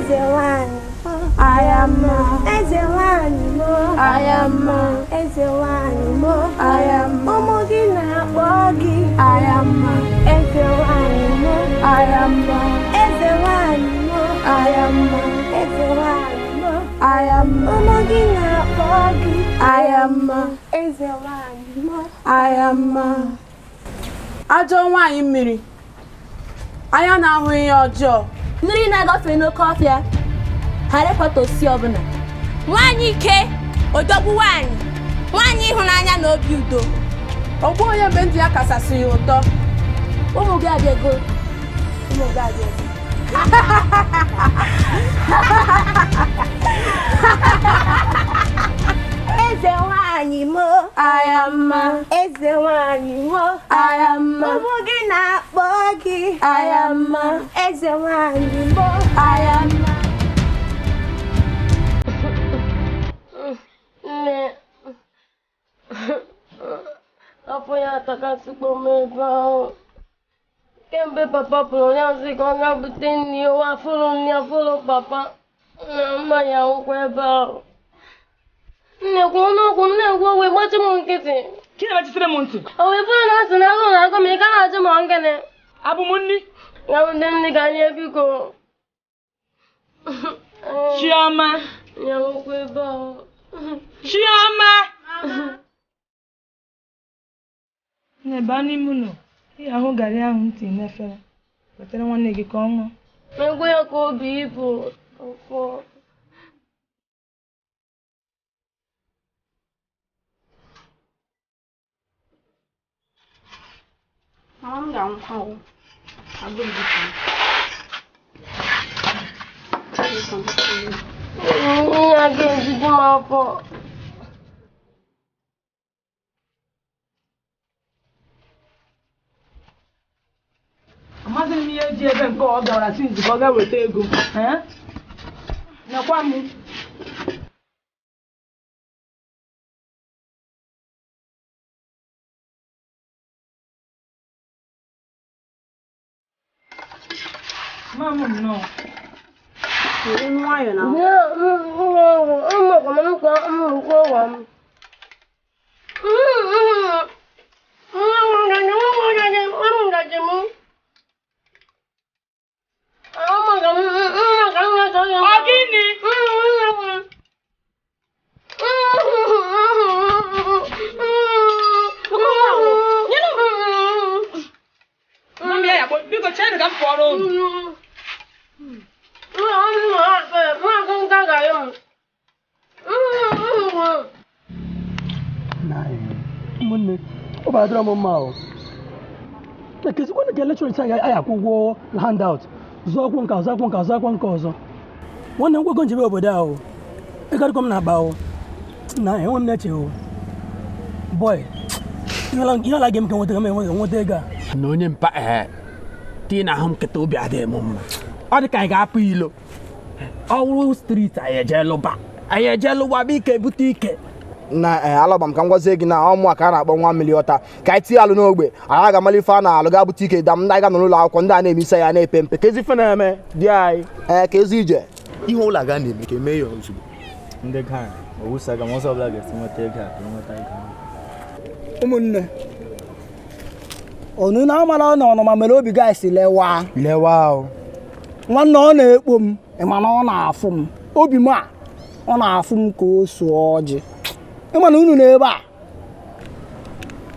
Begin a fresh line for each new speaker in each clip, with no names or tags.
Eze nwanyị m.
Ayama.
Eze nwanyị m.
Ayama.
Eze nwanyị m.
Ayama.
Ụmụ gị na-akpọ gị.
Ayama.
Eze nwanyị m.
Ayama.
Eze nwanyị m.
Ayama.
Eze nwanyị m.
Ayama.
Ụmụ gị na-akpọ gị.
Ayama.
Eze nwanyị m.
Ayama. Ajọ nwaanyị mmiri. Anya na-ahụ ihe ọjọọ.
Mmiri na-agafe n'oke ọfịa ghara ịkwata osisi ọbụla.
Nwaanyị ike, odogwu nwaanyị, nwaanyị ịhụnanya na obi udo.
Ogbu onye mgbe ndị ya kasasị ya ụtọ.
Ụmụ gị abịago.
Ụmụ gị abịago.
Eze nwanyị m.
Ayama.
Eze nwanyị m.
Ayama.
Ụmụ gị na-akpọ gị.
Ayama.
Eze nwanyị m.
Ayama.
Nne, afọ ya atakasịkwa m ebe ahụ. Kemgbe papa pụrụ ya sị ka ọ gaa bute nri, ụwa afụrụ nri afụrụ papa na mma ya nwụkwa ebe ahụ. Nne kwuo n'okwu m na-ekwu okwu gbachi m nkịtị.
Ka ị na-emechisiri m ntị?
O wee bụrụ na asị na agụụ na-agụ m, ị ka na-ajụ m nkịtị.
Abụ m nni?
Ya bute nri ka anyị biko.
Chioma.
Ya nwụkwa ebe ahụ.
Chioma. Nne, baa n'ime ụlọ. Ị ga-ahụ garị ahụ m tinye n'efere. Wetara nwanne gị ka ọ ṅụọ.
Megwe ya ka obi ibu ụfọ.
Mama m ga-anwụkwa o. Agụụ gị.
Ihe a ga-ejuju m afọ.
Amaghị m ihe ji ebe nke ọ gara sinzi ka ọ gaa weta ego. Nekwa m. Mama m nọ.
Were nwayọọ na.
Ọ gịnị? Mami ya biko chere ka m pụọrọ unu.
Ụmụnne, ọ bara dịrọ m mma o. Na kezikwana ka elekshọn anyị akwụ ụgwọ handout, zụọ akwụkwọ nke ọzọ, akwụkwọ nke ọzọ, akwụkwọ nke ọzọ. Nwanne m gwego njebe obodo ahụ, ego adịkwa m na-akpa o. Na enwe m na-eche o. Boy, ihe ọla gị m ka nweta m enwe nweta ego a.
Na onye mpa tii na ahụ m nkịta obi adịghị m mma. Ọ dị ka anyị ga-apụ ilo. Ọ wụrụ street anyị eje lụba. Anyị eje lụba bụ ike bute ike.
Na alọba m ka m gwazie gị na ọmụ a ka a na-akpọ nwa mmiri ọta ka anyị tinye alụ n'ogbe anyị ga-amali ife a na-alụ ga bute ike dam ndị anyị ga nọ n'ụlọ akwụkwọ ndị a na-eme isi ya na-epe mpe ka ezi ife na-eme dị anyị ee ka ezi ije
ihe ụlọ ga na-eme ka eme ya ozugbo
ndị ga owusa ga ọzọ ọbụla ga-esi nweta ego a ka nweta ego.
Ụmụnne onu na amara na ọnụma mere obi ga esi lewa
lewa o
nwanne ọ na-ekpo m ịma na ọ na-afụ m obi m a ọ na-afụ m ka o suo ọjị. Ịma na unu na-ebe a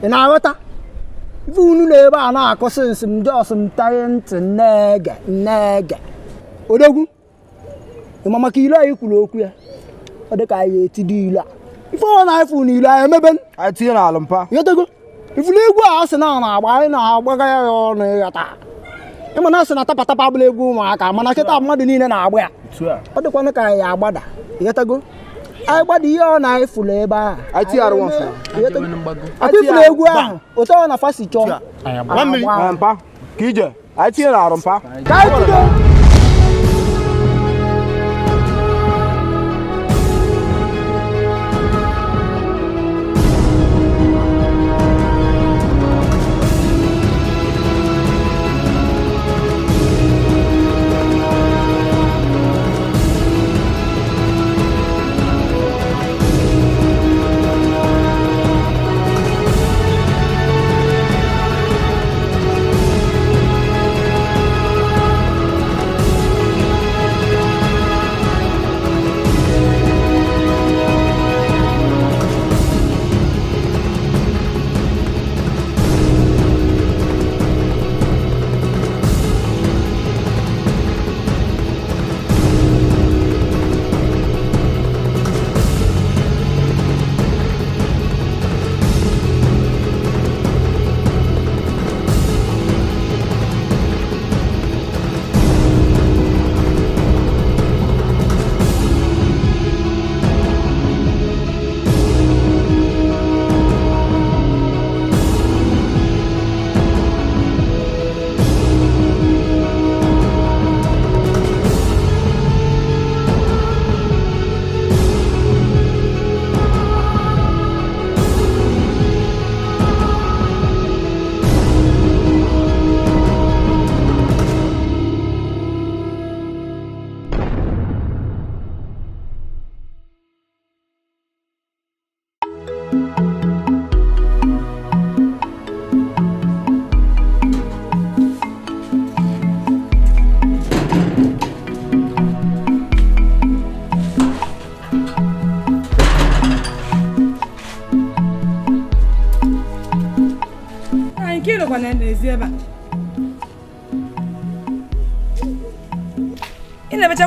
ị na-aghọta ife unu na-ebe a na-akọsị nsị m jọs m taghe ntị nne-ege nne-ege odogwu ịma maka ilu anyị kwuru okwu ya ọ dị ka anyị etido ilu a ife ọ na-efu na ilu anyị emebe
anyị tinye n'alụ mpa
ịghọtago ifulu egwu a sị na ọ na-agba anyị na-agbaga ya ọnụ ịghọta ịma na asị na tapatapa abụla egwu ụmụaka mana kịta mmadụ niile na-agba ya ọ dịkwanụ ka anyị agbada ịghọtago anyị gbada ihe ọ na-efulu ebe a akwa ifulu egwu ahụ otu ọ na fasi chọọ
mpa ka ije anyị tinye n'arụ mpa
ka anyị tinye.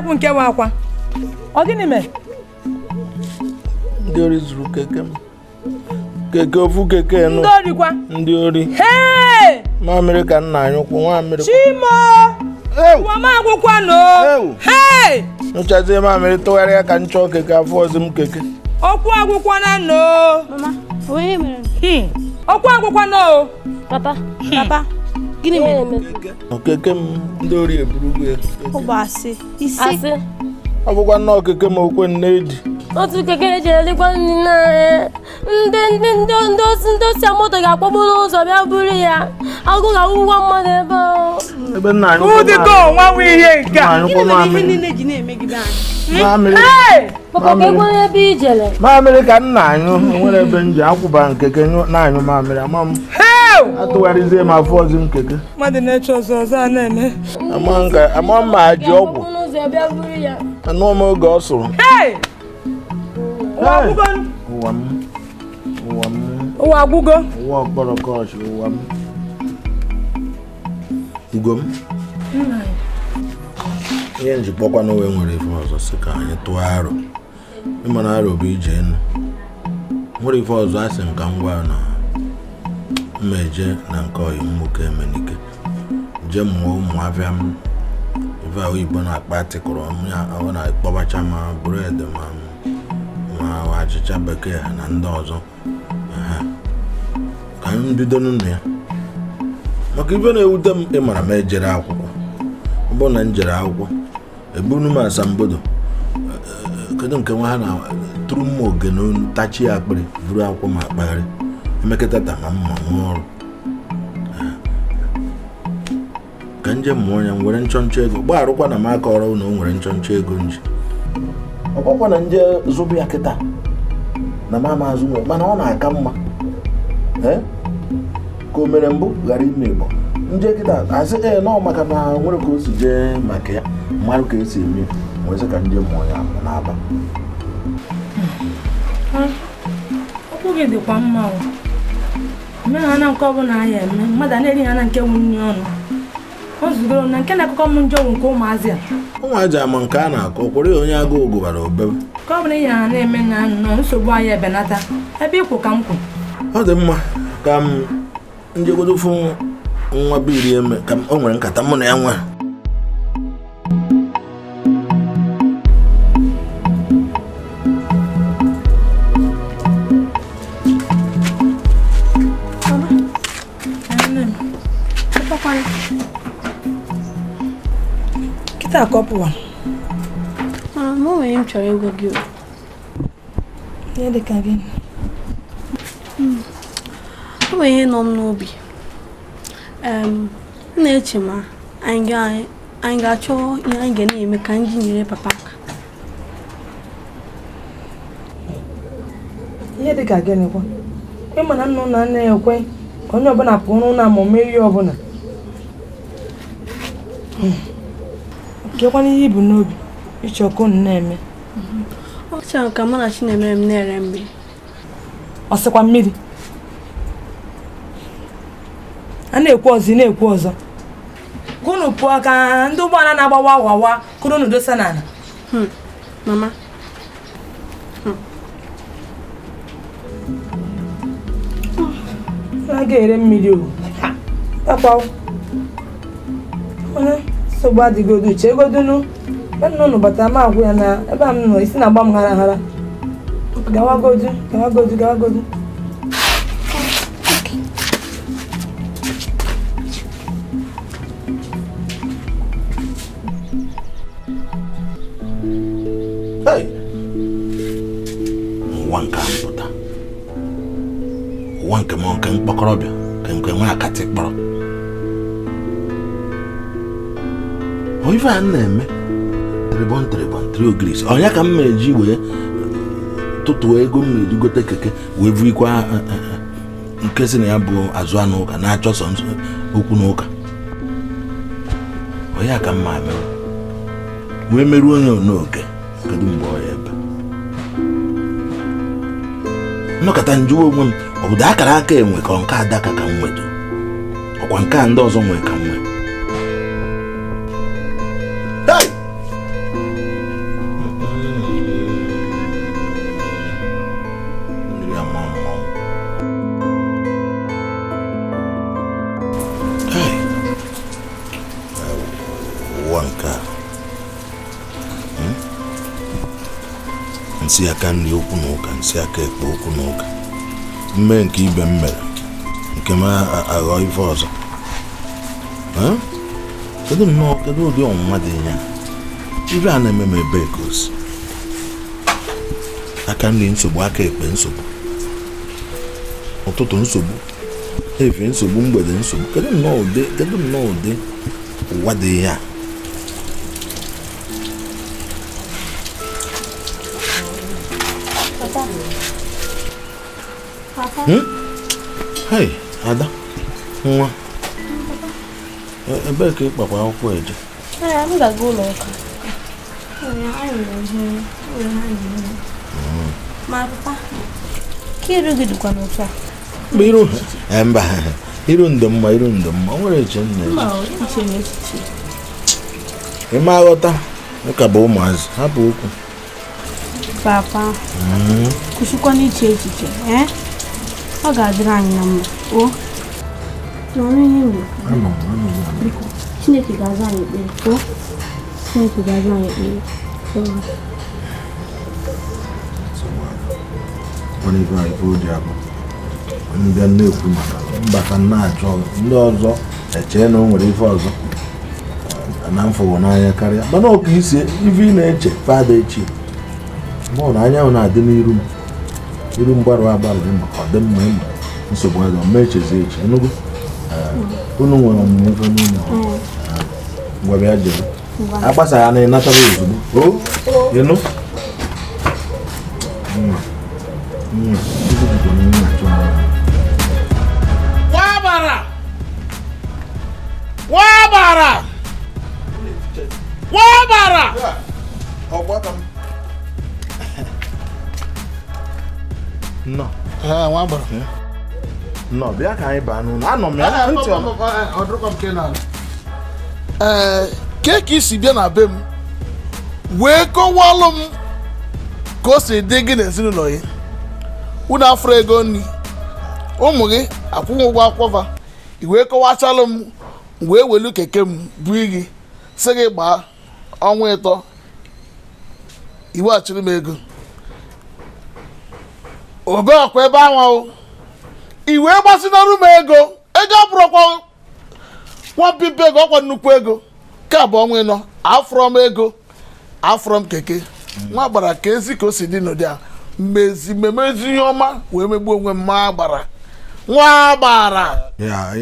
na-ebekwu nke nwe akwa. Ọ gịnị mere?
Ndị ori zuru keke m. Keke ofu keke nụ.
Ndị ori kwa?
Ndị ori.
Hey!
Mamịrị ka nna anyị kwụ nwamịrị.
Chimo! Ụwa m agwụkwa nụ. Hey!
Nụchazie mamịrị tụgharịa ka m chọọ keke afọ ọzọ m keke.
Okwu agwụkwana nụ.
Mama, onye mere?
Okwu agwụkwana o.
Papa, papa, gịnị mere?
Keke m ndị ori eburugo ya.
Ọ bụ asị. Isi.
Ọ bụkwa nnọọ keke m okwe nne ji.
Otu keke eji elikwa nri n'ahịa. Ndị osi moto ga-akpọgburu ụzọ bịa buru ya. Agụ ga-awụwa mmadụ ebe ahụ.
Ebe nna anyị
Udigo nwa nwe ihe nke a.
Gịnị mere ihe niile ji na-emegide anyị?
Mamịrị.
Papa, ka ekwe ebe ijele.
Mamịrị ka nna anyụ nwere ebe m ji akwụba nkeke na-anyụ mamịrị ama m. Atụgharịzie m afọ ọzọ m keke.
Mmadụ na-eche ọzọ ọzọ a na-eme.
Ama m ma ji ọgwụ. Anụọ m oge ọ sụrụ. Ụwa m. Ụwa m.
Ụwa agwụgo.
Ụwa ọkpọrọ kọọchị ụwa m. Ugo m. Ihe njikpọkwa n'ụwa nwere ife ọzọ sị ka anyị tụọ aro. Ịma na aro bụ ije enu. Nwere ife ọzọ asị m ka m gwa na mmeje na nke ọyị nwoke Emenike. Jee mụọ ụmụ afịa m. Ife oyibo na-akpa atịkụrụ ọ na-akpọbacha ma bụredị ma achịcha bekee na ndị ọzọ. Ka m bido n'ụlọ ya. Maka ife na-ewute m ịmara m ejere akwụkwọ. Ọ bụrụ na m jere akwụkwọ eburu m asambodo kedu nke nwa ha na tụrụ mma oge n'onu tachie akpịrị buru akwụkwọ ma akpagharị emekọta ma mma nwee ọrụ ka nje mụọ ya m were nchọnchọ ego gbagharụkwa na m aka ọrụ na o nwere nchọnchọ ego nji ọ bụkwa na nje zụbụ ya kịta na mama azụ nwere mana ọ na-aka mma ka o mere mbụ ghara ime igbo nje kịta asị ee nọ maka na nwere ka o si jee maka ya mmadụ ka esi eme nwere ka nje mụọ ya n'aba.
Okwu gị dịkwa mma o. Eme ha na nke ọbụla anyị eme mmadụ a na-eri ha na nke nwunye ọnụ. O zugoro na nke na-akụkọ m njọ nke ụmụazị a.
Ụmụazị ama nke a na-akọ kwere onye agụụ gụbara obebe.
Ka ọ bụla ihe ha na-eme na nnọọ nsogbu anyị ebenata ebe ịkwụ ka m kwụ.
Ọ dị mma ka m njegodo fụ nwa biri eme ka o nwere nkata mụ na ya nwere.
Kịta ka ọ pụwa.
Mama, o nwere m chọrọ ịgwa gị.
Ihe dị ka gịnị?
O nwere ihe nọ m n'obi. M na-eche ma anyị ga-achọ ihe anyị ga na-eme ka anyị ji nyere papa aka.
Ihe dị ka gịnị kwa? Ịma na nna ụlọ anaghị ekwe ka onye ọbụla pụọ n'ụlọ ma o mee ihe ọbụla. Kekwana ihe ibu n'obi ịchọ ka unu na-eme.
Ọ chọrọ ka mụ na Chinemere m na-ere mmiri.
Ọ sịkwa mmiri? A na-ekwu ọzọ ị na-ekwu ọzọ. Ka unu pụọ ka ndị ụgbọala na-agbawa wawa kụrụ unu dosa n'ala.
Mama.
A ga-ere mmiri o. Takwa. Mana nsogbu adịgodu chegodunu. Nna unu batara m agwụ ya na ebe a m nọ isi na-agba m hara hara. Gawagodu, gawagodu, gawagodu.
Hey! Ụwa nke a mpụta. Ụwa nke m nke mkpọkọrọbịa nke nke nwa akatị kpọrọ. Ọ ife a na-eme tribọn tribọn tri ogirisi ọnya ka m na-eji wee tụtụọ ego m na-eji gote keke wee vurikwa nke si na ya bụ azụ anụ ụka na-achọ sọ okwu na ụka. Ọnya ka m ma mewe wee merụọ onye onoke. Kedu mgbe ọ ya ebe nnọkọta njụwa onwe m ọ bụ akara aka enwe ka nke adaka ka m nwedo ọkwa nke a ndị ọzọ nwee ka m nwee. Nsị aka nri okwu na ụka, nsị aka ekpe okwu na ụka. Mme nke ibe m mere nke m aghọ ife ọzọ. Kedu nnọọ kedu ụdị ọnwụnwa dị ya? Ife a na-eme m ebe ka o si. Aka nri nsogbu, aka ekpe nsogbu, ụtụtụ nsogbu, efe nsogbu, mgbede nsogbu. Kedu nnọọ ụdị ụwa dị ya?
Papa. Papa.
Hey, Ada. Nwa. Ebee ka ị kpakwa akwụkwọ eje?
Ee, m ga-aga ụlọ ụka. Ma papa, ka iru gị dịkwa n'otu a?
Mba, iru mba, iru ndụ mma, iru ndụ mma. O nwere eche nna eche.
Mba, eche m echiche.
Ị ma aghọta, ụka bụ ụmụazị, hapụ okwu.
Papa, kwụsịkwa n'iche echiche, ee? Ọ ga-adịrị anyị na mma, o? Nọrọ ihe mgbe. Biko, Chineke ga-aza anyị ekpere, o? Chineke ga-aza anyị ekpere.
Ndị na-ekwu maka mbata na-achọ ndị ọzọ echee na o nwere ife ọzọ na mfụwo n'anya karịa, mana ọka isi ife ị na-eche fada echi mụ na anyanwụ na-adị n'iru m, iru mgbarụ agbarụ ịma ọ dị mma ịma nsogbu adọ ma echezi echi. Enugu unu nwere ọmụmụ ife n'ụlọ ngwa bịa jebe agbasa ya na ịnatara ozugbo o ịnụ.
Nwabara! Nwabara!
Nnọọ.
Nwabara.
Nnọọ, bịa ka anyị baa n'ụlọ. Anọ m ya ntị ọ.
Ee, ke ka isi bịa na be m wee kọwalụ m ka o si dị gị n'ezinụlọ gị. Unu afụrụ ego nri, ụmụ gị akwụghị ụgwọ akwụkwọ fa, i wee kọwachalụ m wee welu keke m bụ gị sị gị gbaa ọnwa 3 iweghachiri m ego. Obe ọkwa ebe ahụ i wee gbasinarụ m ego, ego abụrụkwa nwa mpimpe ego, ọkwa nnukwu ego. Nke abụ ọnwa 4 afụrọ m ego, afụrọ m keke. Nwa gbara ka ezi ka o si dị n'ụdị a mmezi mmemezi ihe ọma wee megbuo onwe m. Ma gbara nwa gbara
ya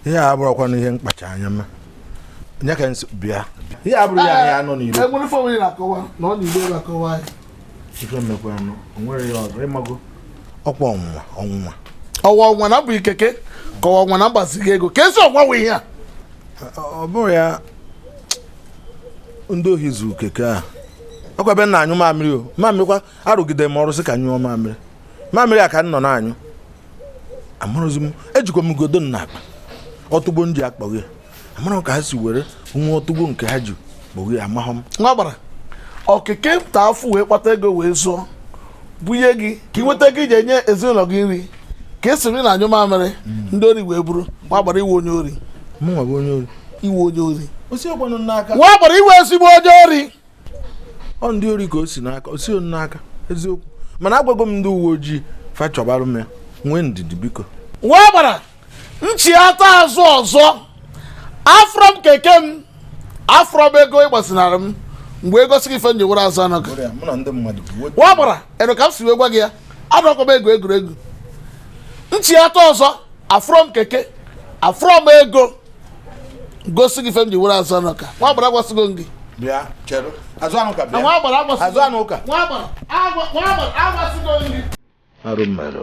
ihe a abụrụkwa ihe mkpacha anya m nye ka nsi bịa. Ihe abụrụ ya anyị anọ n'iro.
Enwere ife onye na-akọwa na ọ n'igbo na-akọwa anyị.
Ife mmekwa anụ o nwere ya ọzọ ịmago ọkwa ọnwụnwa ọnwụnwa
ọwa ọnwa na mbụ ikeke ka ọwa ọnwa na mgbazighị ego ka ezi ọnwa wee ihe a.
Ọ bụrụ ya ndị ohi zuru keke a ọkwa ebe na anyụ mamịrị o mamịrị kwa arụgide m ọrụ sị ka nyụọ mamịrị mamịrị a ka m nọ na-anyụ amarụzi m ejikwa m godo m n'akpa ọtụgbo m ji akpọghị amara ka ha si were nwa ọtụgbo nke ha ji kpọghị amahọ m.
Nwa gbara okeke ta afụ wee kpata ego wee zụọ bunye gị ka ị nweta ego iji enye ezinụlọ gị nri ka esi nri na anyụ mamịrị ndị ori wee buru. Nwa gbara iwe onye ori.
Mụnwa bụ onye ori.
Iwe onye ori.
Nwa
gbara iwe ezigbo onye ori.
Ọ ndị ori ka o si n'aka, o si n'aka eziokwu, mana agwago m ndị uwe ojii fa chọbarụ m ya, nwee ndidi biko.
Nwa gbara nchiata azụ ọzọ afụrọ m keke m, afụrọ m ego ịgbasinara m mgbe ego sị gị ife nji were azụ anọ gị. Nwa gbara ero ka m si wee gwa gị ya adọkọ m ego egwuregwu. Nchiata ọzọ afụrọ m keke, afụrọ m ego gosi gị ife m ji were azụ anọ ka. Nwa gbara agwasịgo m gị.
Bịa chere azụ anụ ka bịa.
Nwa gbara agwasịgo.
Azụ anụ ụka.
Nwa gbara agwasịgo m gị.
Arụ mere.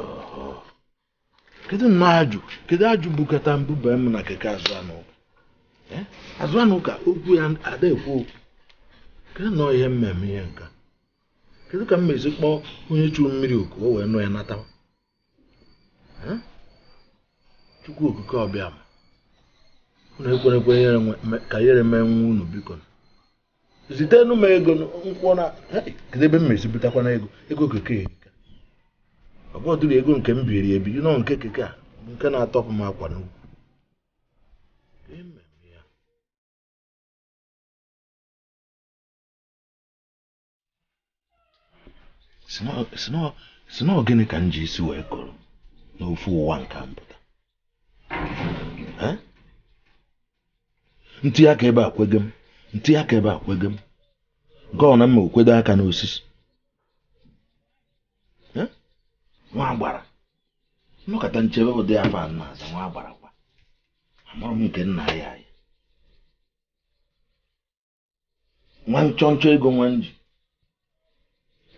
Kedu nnọọ ajụ? Kedu ajụ bukata mbụba m na keke azụ anụ ụka? Azụ anụ ụka okwu ya ada ekwu okwu. Kedu nnọọ ihe mmemme ihe nka? Kedu ka m mezi kpọọ onye chụrụ mmiri oku o wee nụ ya natawa? Chukwu okike ọbịa ma unu ekwerekwe ka ihere mee nwa unu biko. Zitenụ m ego nkwụ na kedu ebe m mezi butakwana ego ego keke erika. Ọ bụdịrị ego nke m biri ebi nọ nke keke a nke na-atọpụ m akwa n'ukwu. Si na gịnị ka m ji isi wee kọrọ n'ofu ụwa nke mpụta? Ntị aka ebe a kwege m, ntị aka ebe a kwege m. Nke ọ na mma okwedo aka n'osisi. Nwa agbara. Nnọkọta nchebe ụdị afọ a na-aza nwa agbara kwa. Amụrụ m nke nna ya anyị. Nwa nchọnchọ ego nwa nji.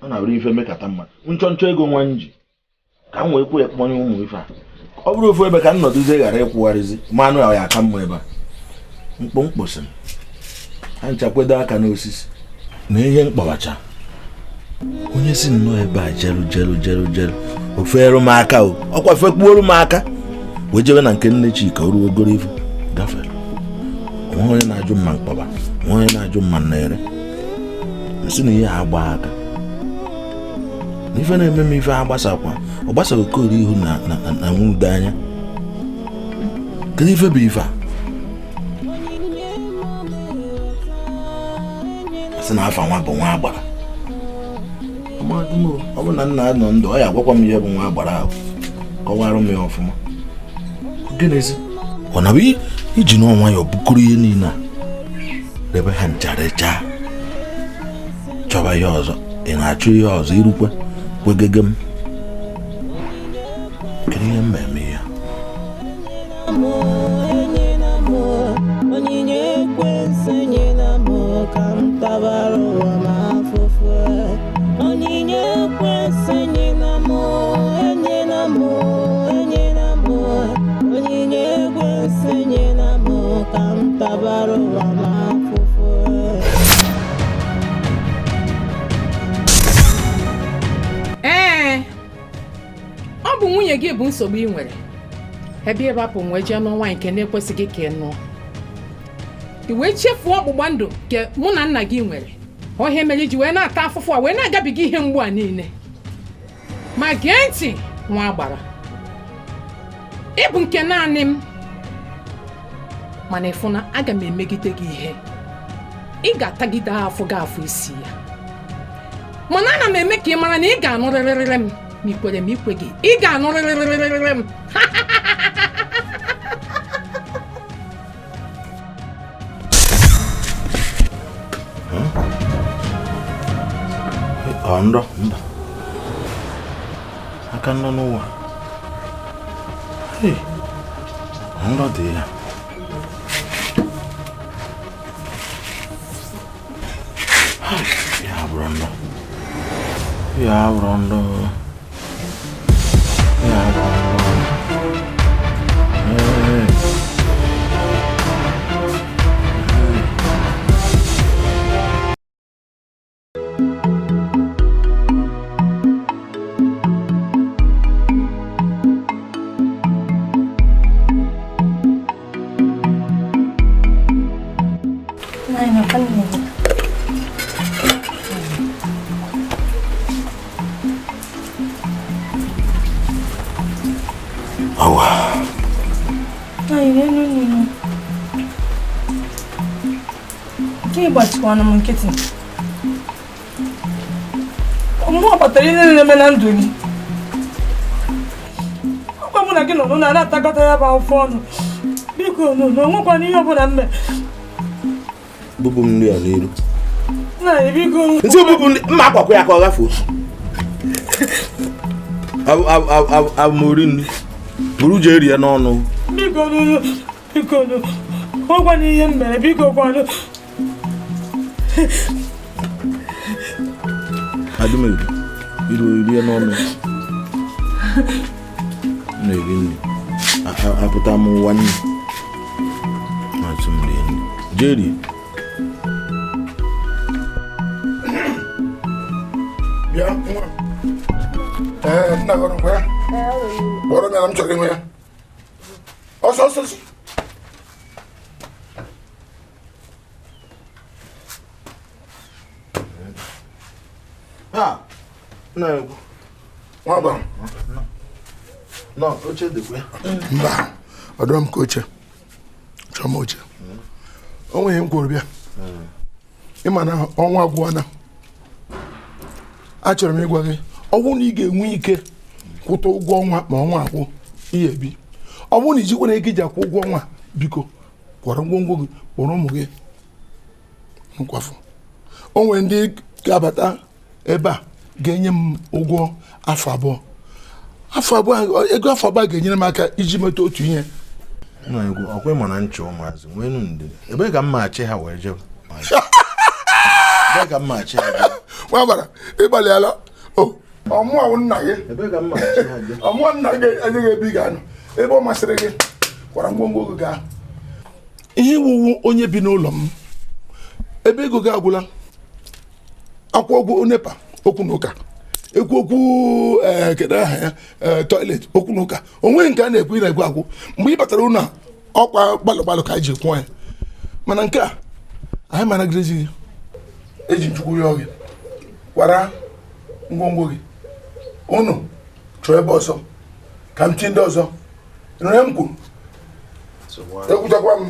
Ọ na-abụrụ ife mekata mma. Nchọnchọ ego nwa nji. Ka m wee kwụ ya kpọnye ụmụ ife a. Ọ bụrụ ofu ebe ka m nọdụzie ghara ịkwụgharịzi. Mmanụ ya aka mma ebe a. Mkpụmkpụ sị m. Ha nchakwedo aka n'osisi. Na ihe mkpọbacha. Onye si nnọọ ebe a jeru jeru jeru jeru. Ofeere m aka o. Ọkwa fekpuoru m aka. Wee jebe na nke nne Chika o ruo ogoro ife. Gafere. Onwe onye na-ajụ mma mkpọba. Onwe onye na-ajụ mma nnere. Nsị na ihe agba aka. Ife na-eme m ife agbasakwa. Ọ gbasara okorie ihu na nwude anya. Kedu ife bụ ife a? Sị na afa nwa bụ nwa agbara. Ọ bụ na nna nọ ndụ ọ ya agwakwa m ihe bụ nwa agbara ahụ. Kọwara m ya ọfụma. Gịnịzi? Ọ na bụ iji n'ọnwa ya bukọrọ ihe niile a. Ebe ha ncharecha. Chọba ihe ọzọ. Ị na-achọ ihe ọzọ irukwe kwegege m. Kedu ihe mmemme ya?
Ee, ọ bụ nwunye gị bụ nsogbu ị nwere. Ebe ịrapụ wee jee n'ọnwa nke na-ekwesịghị ka ị nụọ. I wee chefuo ọgbụgba ndụ nke mụ na nna gị nwere. Ọ ihe mere iji wee na-ata afụfụ a wee na-agabiga ihe mgbu a niile. Ma gee ntị nwa agbara. Ị bụ nke naanị m. Mana ịfụ na aga m emegide gị ihe. Ị ga-atagide afọ gị afọ isi ya. Mana ana m eme ka ị mara na ị ga-anụrịrịrị m. Ma ị kwere m ikwe gị, ị ga-anụrịrịrị m.
Ọ nrọ mba. Aka nọ n'ụwa. Nrọ dị ya. Ya bụrụ nrọ. Ya bụrụ nrọ. Ya bụrụ nrọ.
Ịgbachikwana m nkịtị. Mmụọ kpatara ihe na-eme na ndụ gị. Ọkwa mụ na gị nọ n'ụlọ na-atakọta ya bụ afọ ọnụ. Biko nụ na onwekwana ihe ọbụla mme.
Bụbụ m nri a n'iru.
Nna biko.
Ntị bụbụ mma akwakwa ya ka ọ gafuo. Abụ nri. Buru jee rie n'ọnụ.
Biko nụ biko nụ. Onwekwana ihe m mere biko kwanụ.
Adịmedu, iru rie n'ọnụ. Na-eri nri. Apụta m ụwa nri. Masị m rie nri. Jee rie.
Bịa, nwa. Ee, nna gị ọnụ ya. Kpọrọ m ya na m chọrọ ịhụ ya. Ọsọ ọsọ ọsọ.
Ha! Nna ya ukwu.
Nwa agbara.
Nọ, oche dịkwa.
Mba, ọ dọrọ m ka oche. Chọọ m oche. O nweghị m kwuru bịa. Ị ma na ọnwa agwụọna. Achọrọ m ịgwa gị, ọ bụrụ na ị ga-enwe ike kwụta ụgwọ ọnwa ma ọnwa akwụ ihe ebi, ọ bụrụ na ijikwa na ego iji akwụ ụgwọ ọnwa, biko kwọrọ ngwongwo gị, kpọrọ ụmụ gị nkwafụ. O nwere ndị ga-abata ebe a ga-enye m ụgwọ afọ abụọ. Afọ abụọ, ego afọ abụọ ga-enyere m aka iji meta otu ihe.
Ọkwa ịma na nchụ ụmụazị nwenu ndidi, ebee ka mma achị ha wee jebe? Ebee ka mma achị ha jebe?
Nwa gbara ịgbalịala. Ọmụọ nna gị, ọmụọ nna gị adịghị ebe ị ga-anọ. Ebe ọ masịrị gị, kwara ngwongwo gị gaa. Ihe iwuwu onye bi n'ụlọ m, ebe ego gị agwụla, akwụ ụgwọ NEPA okwu na ụka, ekwu okwu kedu aha ya, toilet okwu na ụka, onweghị nke a na-ekwu ị na-ekwu akwụ. Mgbe ị batara ụlọ a, ọkwa gbalụ gbalụ ka anyị ji kwụọ ya, mana nke a anyị managidezi gị. Eji nchukwu yọọ gị, kwara ngwongwo gị, unu chọọ ebe ọzọ ka m chi ndị ọzọ. Nre m kwuru, ekwuchakwa m.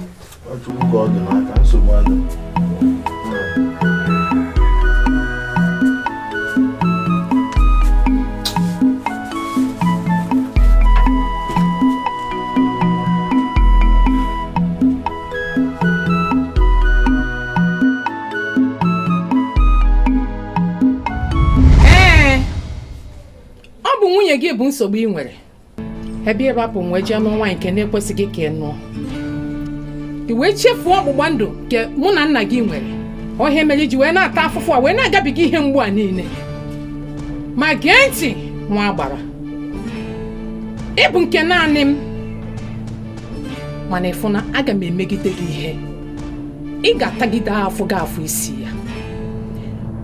Nwunye gị bụ nsogbu ị nwere. Ebe ịrapụ wee jee nụọ nwaanyị nke na-ekwesịghị ka ị nụọ, i wee chefuo ọgbụgba ndụ nke mụ na nna gị nwere. Ọhịa mere iji wee na-ata afụfụ a, wee na-agabiga ihe mgbu a niile. Ma gee ntị, nwa agbara, ị bụ nke naanị m, mana ịfụ na aga m emegide gị ihe, ị ga-atagide afụ gị afụ isi ya.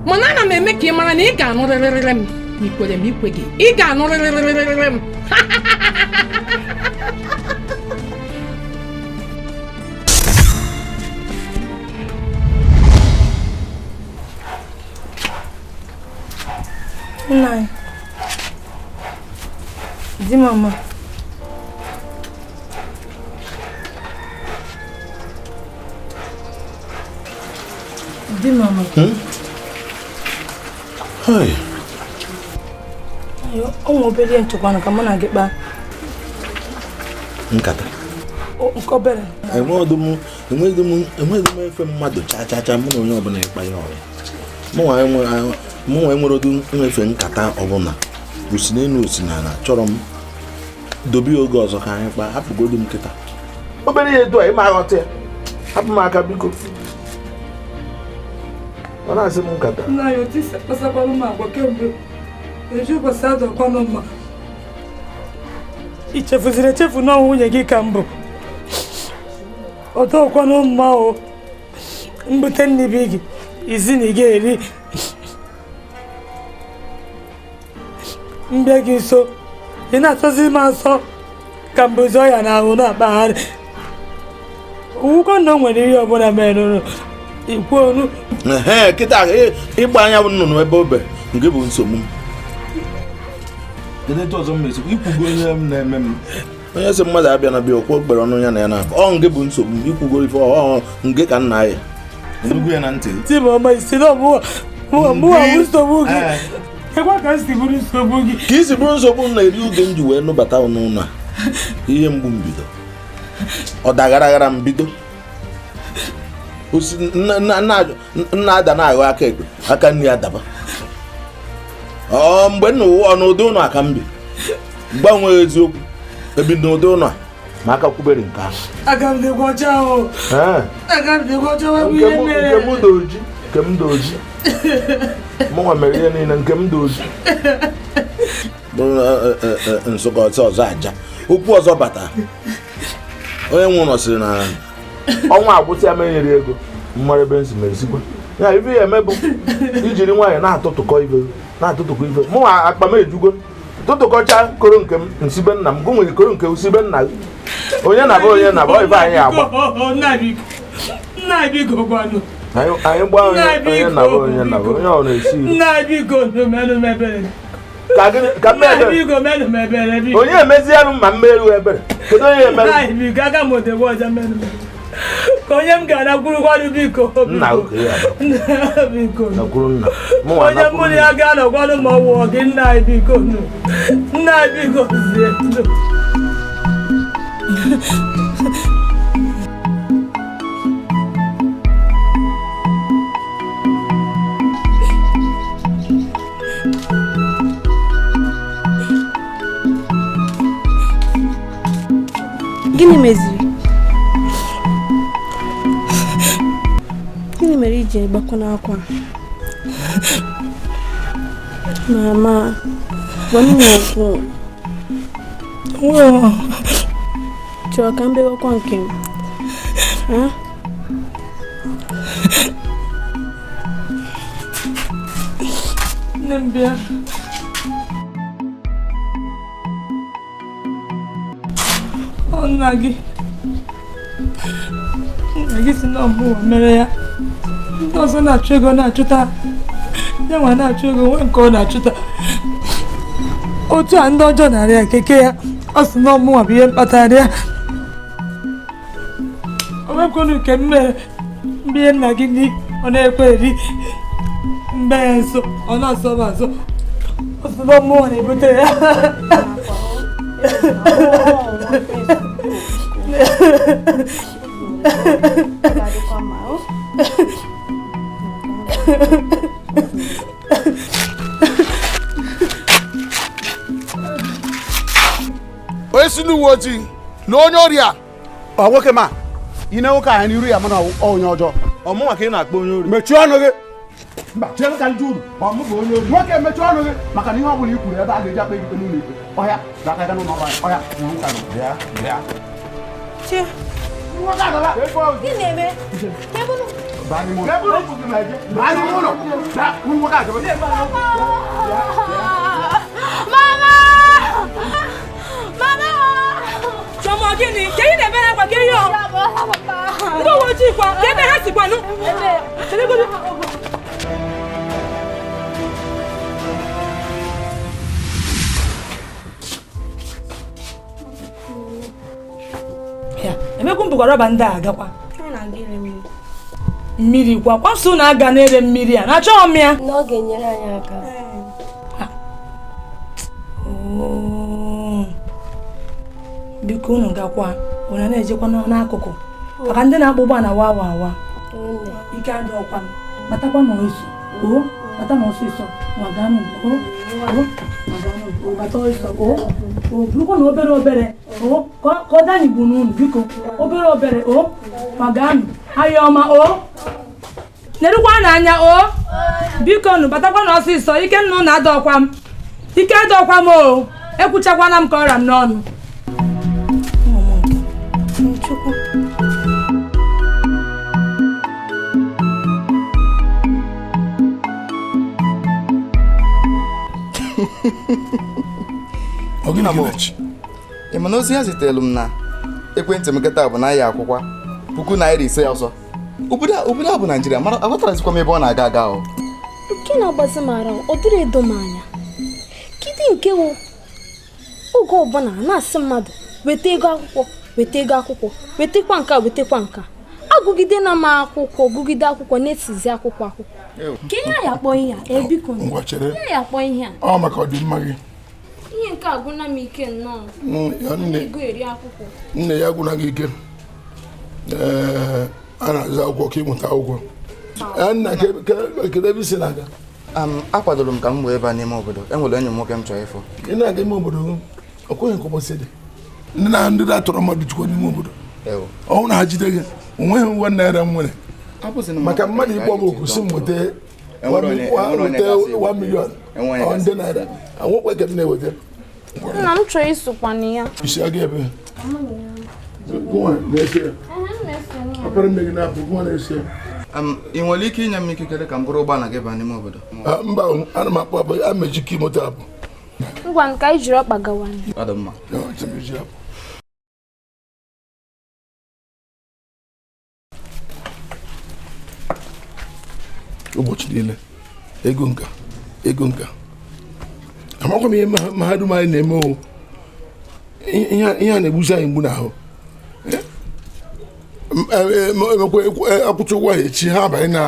Mana ana m eme ka ị mara na ị ga-anụrịrịrị m. Ikwere m ikwe gị, ị ga-anụrịrịrịrị m.
Nna anyị, di mama, di mama.
Hey.
O nwe obere nchekwa ka mụ na gị kpaa
nkata.
Nke obere.
Enweghị m efe mmadụ cha cha cha, mụ na onye ọbụla ịkpa ya ọrụ. Mụ nwa enwere ọdụ nwefe nkata ọbụla osi n'elu osi n'ala. Chọrọ m dobe ya oge ọzọ ka anyị kpaa. Hapụgodu m nkịta obere ihe edu a, ịma aghọta ya. Hapụ m aka biko, ọ na-asị m nkata.
Nna ya otu isi akpasakwalụ m agwa kemgbe eji ụbọchị adọkwanụ mma. I chefuziri echefu na nwunye gị ka mbụ ọdọkwanụ mma o. Mbute nnibi gị isi na ị ga-eri mbịa gị nso, ị na-asọzi m asọ ka mbụzi ọya na ahụ na-akpagharị. Owukọ na o nwere ihe ọbụla merụrụ ikwu onu.
Kịta ịgba anya bụ nnụnụ ebe obe nke bụ nsogbu m. Kedu etu ọzọ m esi ikwugo ihe m na-eme m? Onye sị mmadụ abịa na bịa okwu okpere ọnụ ya na ya na-akọ ọ nge bụ nsogbu m. Ikwugo ife ọhụrụ nge ka nna ya enugwu ya na ntị.
Timoma isi na mụwa bụ nsogbu gị. Ekwa ka si bụrụ nsogbu gị.
Ka isi bụrụ nsogbu m na-eri oge m ji wee nụbata n'ụlọ a. Ihe mgbu m bido, ọ daghara aghara m bido. Osi nna ada na-aghọ aka ekpe, aka nri adaba. Ọ mgbe nna ụwa n'ụdị ụlọ aka m bi, gbanwee eziokwu ebi n'ụdị ụlọ a ma aka kwubere nke ahụ.
Aka m dịkwa ọcha o. Aka m dịkwa ọcha wepụ ihe mere.
Nke m doji, nke m doji. Mụnwa mere ihe niile nke m doji. Bụrụ nsụkọ ọzọ aja. Okwu ọzọ bata. Onye nwe ụlọ sịrị na ọnwa agwụsị ya menyere ego mmara ebe nsi meresikwa. Ya ife ya eme bụ ijiri nwaanyị na-atụtụkọ ife, na-atụtụkọ ife. Mụnwa akpa m ejugo. Tụtụkọcha koro nke m nsibe nna m, gụ nwere koro nke nsibe nna gị. Onye na-abụ onye na-abụ ife anyị agba.
Nna biko gwanụ.
Anyị gbaa onye na-abụ onye na-abụ onye ọ na-esi.
Nna biko menụ m ebere.
Ka m
ebere.
Onye emezienụ ma mmerụ ebere. Kedu onye emere?
Nna biko aka m odebe ọja menụ m. Ka onye m ga-anakwurukwanụ biko.
Nna oge ya
biko.
Nakwuru nna. Mụnwa
Onye mụ na ya ga-anọkwanụ ma ọ wụọ gị nna anyị biko nụ. Nna anyị biko zie nụ.
Gịnị meziri? Gịnị mere iji gbakọ n'akwa? Mama, gwa m okwu. Chọrọ ka m bewakwa nke m.
Nne m bịa. Nna gị si na ọmụwa mere ya. Ndị ọzọ na-achụ ego na-achụta, ya nwa na-achụ ego nwee nke ọ na-achụta. Otu a ndị ọjọọ na-arịa ya keke ya, ọ sị na ọmụwa bụ ihe mkpatara ya. O nwekwanu nke m mere mbie nna gị nri ọ na-ekwe eri, mbe ya nso ọ na-asọ m asọ, ọ sị na ọmụwa na-ebute ya.
Onye si n'uwe ojii na onye ọrịa
ọ nwoke ma ị na nwoke ahụ n'iru ya mana onye ọjọọ
ọmụnwa ka ị na-akpọ onye ori.
Mechie ọnụ gị. Mba, chere ka ndị uru ọ mụ bụ onye ori. Nwoke mechie ọnụ gị maka na ihe ọ bụla i kwuru ebe a ga-eji akpa ikpe n'ụlọ ikpe. Ọhịa ga-aka aga n'ụlọ ọrụ anyị. Ọhịa bịa bịa.
Che. Gịnị na-eme?
Baa n'ime ụlọ. Baa n'ime ụlọ. Baa nwoke a gaba.
Mama! Mama!
Chiọma gịnị? Ka ị na-ebe akwa ka ihe ọ? Ndị uwe ojii kwa, ka ebe ha sikwanụ? Emekwu m bụkwa rọba ndị a agakwa. Mmiri kwa kwaso na-aga n'ere mmiri a na-achọghị m ya.
Na ọ ga-enyere anyị aka.
Biko unu gakwa, unu na-ejekwa n'akụkụ maka ndị na-akpọ ụgbọala wa wa wa. Ike adị ọkwa m, batakwa n'ọsọ. O, bata n'ọsịsọ, ma ganụ o, o, ma ganụ o, bata ọsọ o, o, burukwa na obere obere o, ka ọ danyigbu n'unu biko, obere obere o, ma ganụ, ahịa ọma o. Nerukwa n'anya o, biko nụ batakwa n'ọsịsọ, ike nna unu adọkwa m, ike adọkwa m o, ekwuchakwana m ka ọra m n'ọnụ.
Chukwu.
Ị ma na ozi ya zitere m na ekwentị m nkịta bụ na ya akwụkwọ ₦5,000 ọzọ. Obodo a bụ Naijiria, mara aghọtarazikwa m ebe ọ na-aga aga o.
Nke na-agbazi m ara ọ dịrị edo m anya. Kedu nke wụ oge ọbụla na-asị mmadụ weta ego akwụkwọ, weta ego akwụkwọ, wetakwa nka, wetakwa nka. Agụgide na m akwụkwọ, gụgide akwụkwọ na-esizi akwụkwọ akwụkwọ. Ka ihe a ya akpọ ihe a, ebiko. Ihe ya akpọ ihe a.
Ọ maka ọdịmma gị.
Ihe nke agwụna m ike nnọọ. Ego eri akwụkwọ.
Nne ya agwụna gị ike. Ee, a na-azụ akwụkwọ ka ịmụta akwụkwọ. Nna kedu ebe isi na-aga?
Akwadoro m ka m wee baa n'ime obodo. Enwere enyi m nwoke m chọrọ ịfụ.
Ị na-aga ime obodo ọ kweghị nke ụbọchị dị. Ndị na ndị na-atọrọ mmadụ jikwa n'ime obodo. Ọnwụ na ha jide gị, o nweghị uwe naira m nwere. Maka mmadụ ịkpọ m oku si m weta 1 million ọ nde naira, anwụkwa ka m na-eweta.
Nna m chọrọ isokwana ya.
Isi aga ebe.
Ị nwere ike inye m ikikere ka m bụrụ ụgbọala gị baa n'ime obodo?
Mba, ana m akpọ akpọ, a mejikọ moto apụ.
Ngwa nke anyị jiri ọkpa gawa.
Ọ dị mma.
Ụbọchị niile ego nka ego nka amakwa m ihe mahadum anyị na-eme o ihe a na-egbuzi anyị mgbu n'ahụ. Emekwa akwụcha ụgwọ ha echi ha abanye na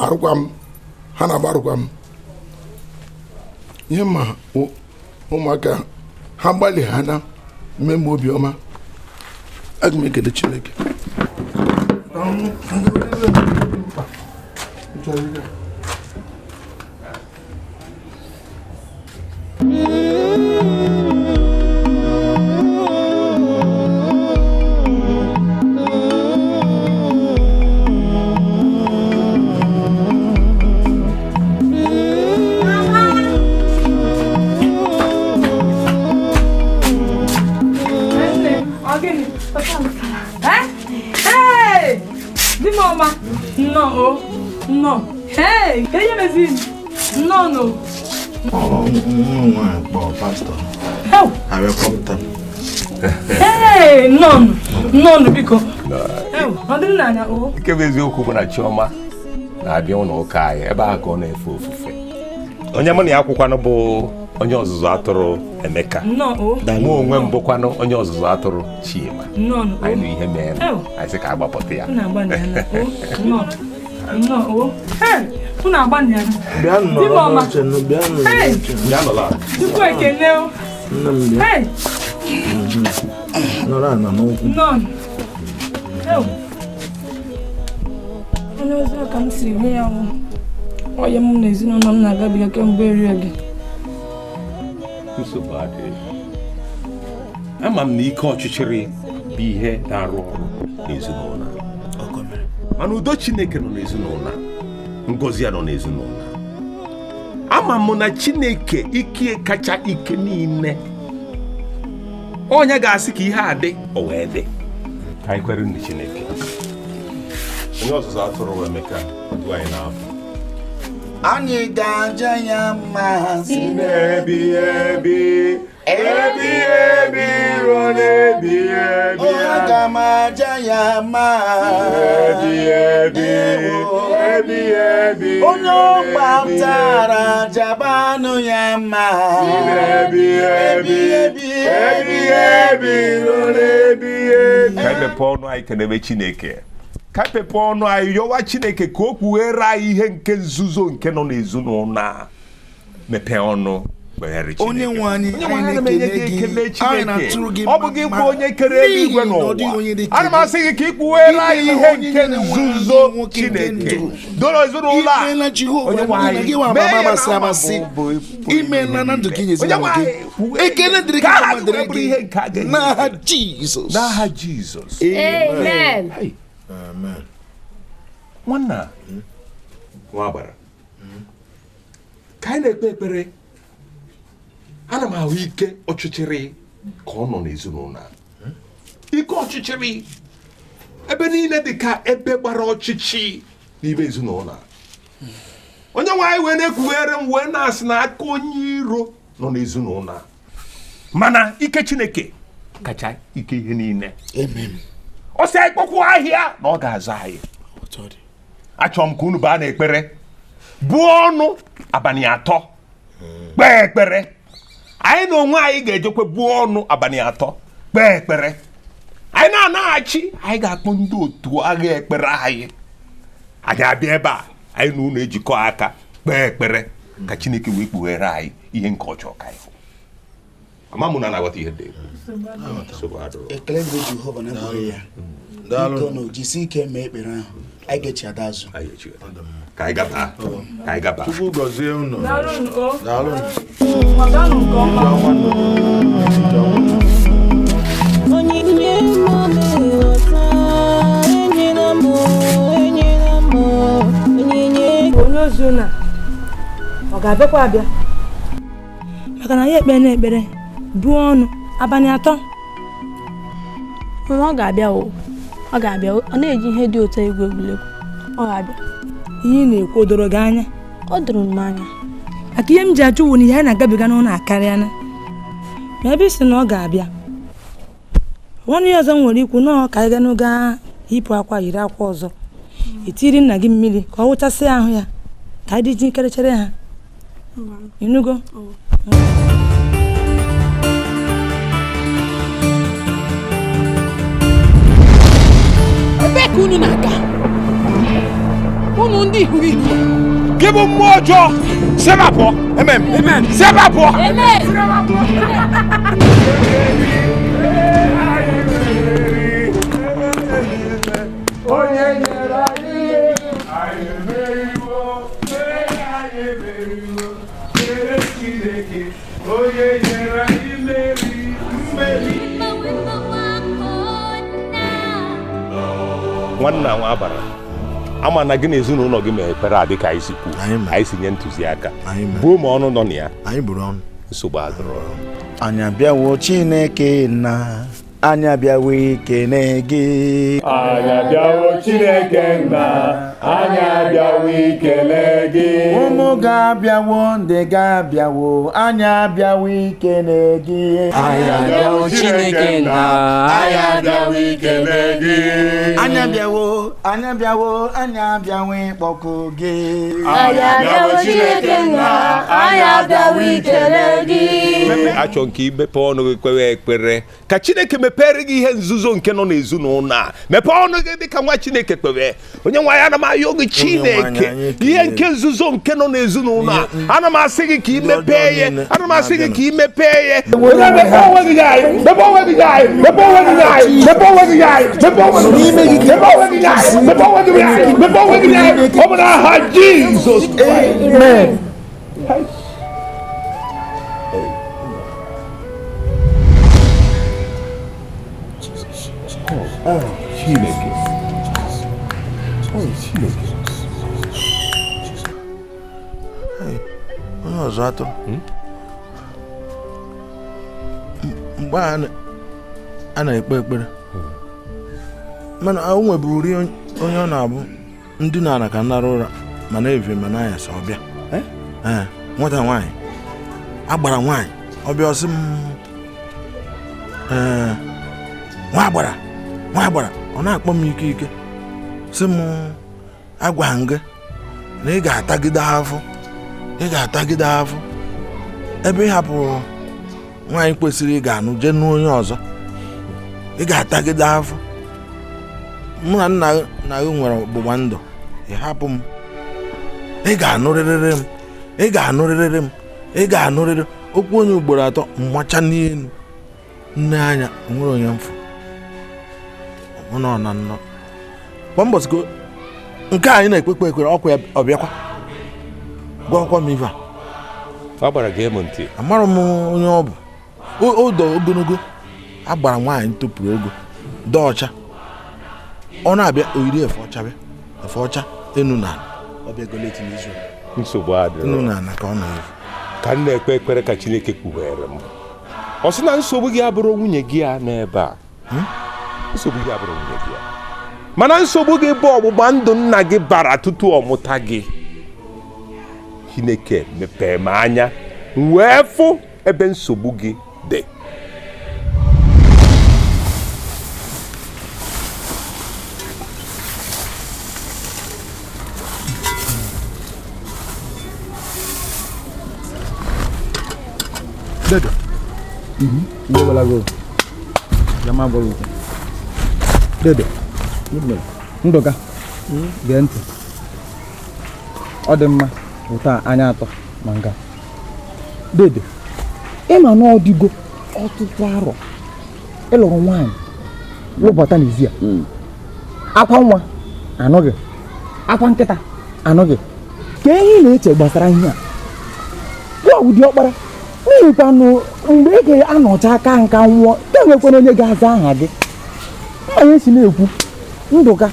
arụkwa m ha na-agba arụkwa m ihe ma ụmụaka ha gbalị ha na mmemme obiọma aga m ekele Chineke.
No. Hey, ka ihe meziri? Nnọọ no.
Nwa nwaanyị kpọọ pastọ. Abịa kpọpụta m.
Hey, nnọọ nnọọ biko. Ọ dị n'anya o.
Nke bụ eziokwu bụ na Chioma na-abịa ụlọ ụka anyị ebe ahụ ka ọ na-efe ofufe. Onye mụ na ya akwụkwanụ bụ onye ọzụzụ atụrụ Emeka. Mụ onwe m bụkwanụ onye ọzụzụ atụrụ Chima. Anyị nụ ihe mere anyị sị ka a gbapụta ya.
No. Hey, unu agbanịala.
Bịa nọrọ n'oche, bịa nọrọ n'oche. Bịa nọrọ.
Chukwu ekene o.
Nne m bịa.
Hey.
Nọrọ ana n'ụkwụ.
Nọ. Hey. Onye ozi ka m siri mee ya wụ. Onye m na ezinụlọ m na-agabiga kemgbe eri oge.
Nsogbu adịghị. Ama m na ike ọchịchịrị bụ ihe na-arụ ọrụ n'ezinụlọ. Mana udo Chineke nọ n'ezinụlọ, ngọzi ya nọ n'ezinụlọ. Ama m na Chineke ike kacha ike niile. Onye ga-asị ka ihe a dị, o wee dị. Ka anyị kwere ndị Chineke. Onye ọzụzụ atụrụ Emeka du anyị n'afọ.
Anyị ga-aja ya mma
si n'ebi ebi, ebi ebi ruo n'ebi ebi.
Aga m aja ya mma
ebi ebi, ebi ebi.
Onye ọ gbapụtara jabanụ ya mma
si n'ebi ebi, ebi ebi ruo n'ebi ebi. Ka emepe ọnụ anyị kenebe Chineke. Ka emepe ọnụ anyị yọwa Chineke ka o kpughere anyị ihe nke nzuzo nke nọ n'ezinụlọ a. Mepee ọnụ.
Onye nwe anyị na-ekele gị,
ọ bụ gị bụ onye kere eluigwe n'ụwa. Ana m asị gị ka ị kpughere anyị ihe nke nzuzo Chineke doro ezinụlọ a.
Onye nwe anyị amasị imeela na ndụ gị nye ezinụlọ gị. Ekele dịrị gị na dịrị gị n'aha Jizọs.
N'aha Jizọs.
Amen.
Amen.
Nwanna nwa agbara ka anyị na-ekpe ekpere, ana m ahụ ike ọchịchịrị ka ọ nọ n'ezinụlọ a. Ike ọchịchịrị ebe niile dị ka ebe gbara ọchịchị n'ime ezinụlọ a. Onye nwe anyị wee na-ekwughere m wee na-asị na aka onye iro nọ n'ezinụlọ a. Mana ike Chineke kacha ike ihe niile. Ọ sị anyị kpọkwuo ahịa na ọ ga-aza anyị. Achọrọ m ka unu baa n'ekpere, buo ọnụ abalị atọ, kpee ekpere. Anyị na onwe anyị ga-ejekwe buo ọnụ abalị atọ, kpee ekpere. Anyị na-anaghachi, anyị ga-akpọ ndị otu agha ekpere anyị. Anyị abịa ebe a, anyị na unu ejikọ aka kpee ekpere ka Chineke wee kpughere anyị ihe nke ọ chọrọ ka anyị hụ. Ama m na na-aghọta ihe dị.
Ekele dịrị Jehova na mkpughe ya. Biko na jisie ike mee ekpere ahụ. Anyị ga-echi ada azụ.
Ka anyị gaba. Ka anyị gaba.
Chukwu gọzie unu. Daalụ.
Maganụ nke ọma.
Onyinye m na-eweta, enyela m, enyela m, onyinye.
Onye ozi na ọ ga-abịakwa abịa maka na ya ekpe na ekpere buo ọnụ abalị atọ.
Ọ ga-abịa o. Ọ ga-abịa. Ọ na-eji ihe dị ụtọ egwu egwuregwu. Ọ ga-abịa.
Ihe ị na-ekwu o doro gị anya?
Ọ doro m anya.
Maka ihe m ji ajụ wụ na ihe anyị na-agabiga n'ụlọ akarịana. Ma ebe ị sị na ọ ga-abịa, nwanne ya ọzọ m nwere ikwu nọọ ka anyị ga n'oge yipụ akwa yiri akwa ọzọ, etiri nna gị mmiri ka ọ wụchasị ahụ ya ka anyị dị njikere chere ha. Ịnụgo?
Ebee Ebee ka unu na-aga? Unu ndị hụrụ ihu.
Gị bụ mmụọ ọjọọ, si ebe a pụọ. Amen. Amen. Si ebe a pụọ.
Amen.
Onye nyere anyị anyị emeriwo, anyị emeriwo, kele Chineke, onye nyere anyị mmeri, mmeri.
Nwanna nwa agbara ama na gị na ezinụlọ gị ma ekpere a dịka anyị si kwuo, anyị si nye ntụziaka, buo ma ọnụ nọ na ya.
Anyị buru ọnụ.
Nsogbu adịrọ.
Anyị abịawo Chineke nna, anyị abịawo ikene gị.
Anyị abịawo Chineke nna, anyị abịawo ikele gị.
Ụmụ ga-abịawo, ndị ga-abịawo, anyị abịawo ikele gị.
Anyị abịawo Chineke nna, anyị abịawo ikele gị.
Anyị abịawo, anyị abịawo, anyị abịawo ịkpọku gị.
Anyị abịawo Chineke nna, anyị abịawo ikele gị.
Achọ nke imepe ọnụ gị kpewe ekpere ka Chineke mepere gị ihe nzuzo nke nọ n'ezinụlọ a. Mepee ọnụ gị dịka nwa Chineke kpewe. Onye nwe anyị, ana m ayọ gị Chineke, ihe nke nzuzo nke nọ n'ezinụlọ a, ana m asị gị ka ị mepee ya, ana m asị gị ka ị mepee ya.
Mepee onwe gị anyị, mepee onwe gị anyị, mepee onwe gị anyị, mepee onwe gị anyị, mepee onwe gị anyị, mepee onwe gị anyị, mepee onwe gị anyị, mepee onwe gị anyị, ọ bụ n'aha Jizọs Kraịst.
Amen.
Chineke. Chineke.
Onye ọzọ atụrụ. Mgbe a na-ekpe ekpere, mana o nweburu uri onye ọ na-abụ ndị na-ana ka nara ụra ma na-evi ma na-anyasị ọbịa. Nwata nwaanyị agbara nwaanyị ọbịa ọsị m nwa agbara nwa agbara, ọ na-akpọ m ike ike sị m agwa m gị na ị ga-atagide afọ, ị ga-atagide afọ ebe ị hapụrụ nwaanyị kwesịrị ị ga-anụ jee nụ onye ọzọ, ị ga-atagide afọ. Mụ na nna gị nwere ọgbụgba ndụ, ị hapụ m, ị ga-anụrịrịrị m, ị ga-anụrịrịrị m, ị ga-anụrịrị. Okwu onye ugboro atọ mmacha n'elu nne anya onwere onye mfụ nọ na nnọ. Kwa mbọsị nke anyị na-ekpekpe ekpere ọkwa ọbịakwa gwakwa m ife a.
Ọ gbara gị ntị.
Amara m onye ọ bụ. O do ogologo agbara nwaanyị topụrụ ogo dị ọcha, ọ na-abịa oyiri efe ọcha bịa efe ọcha enu na
nsogbu adịrọ.
Enu na ala ka ọ na-efu.
Ka m na-ekpe ekpere ka Chineke kpughere m. Ọ sị na nsogbu gị abụrụ nwunye gị a n'ebe a. Nsogbu gị abụrụ nwunye gị a. Mana nsogbu gị bụ ọgbụgba ndụ nna gị bara tutu ọ mụta gị. Chineke mepee m anya wee fụ ebe nsogbu gị dị.
Dedo. Dedo. Ndụka, gee ntị. Ọ dị mma ụta anya atọ ma nga. Dede, ịma na ọ dịgo ọtụtụ arọ ịlụrụ nwaanyị lụbata n'ezi a. Akwa nwa anụghị, akwa nkịta anụghị. Ka ihe ị na-eche gbasara ihe a? Gụọ ụdị ọkpara n'ihikwanụ mgbe ị ga-anọcha aka nka nwụọ, ka enwekwana onye ga-aza aha gị. Onye si na-ekwu Ndụka.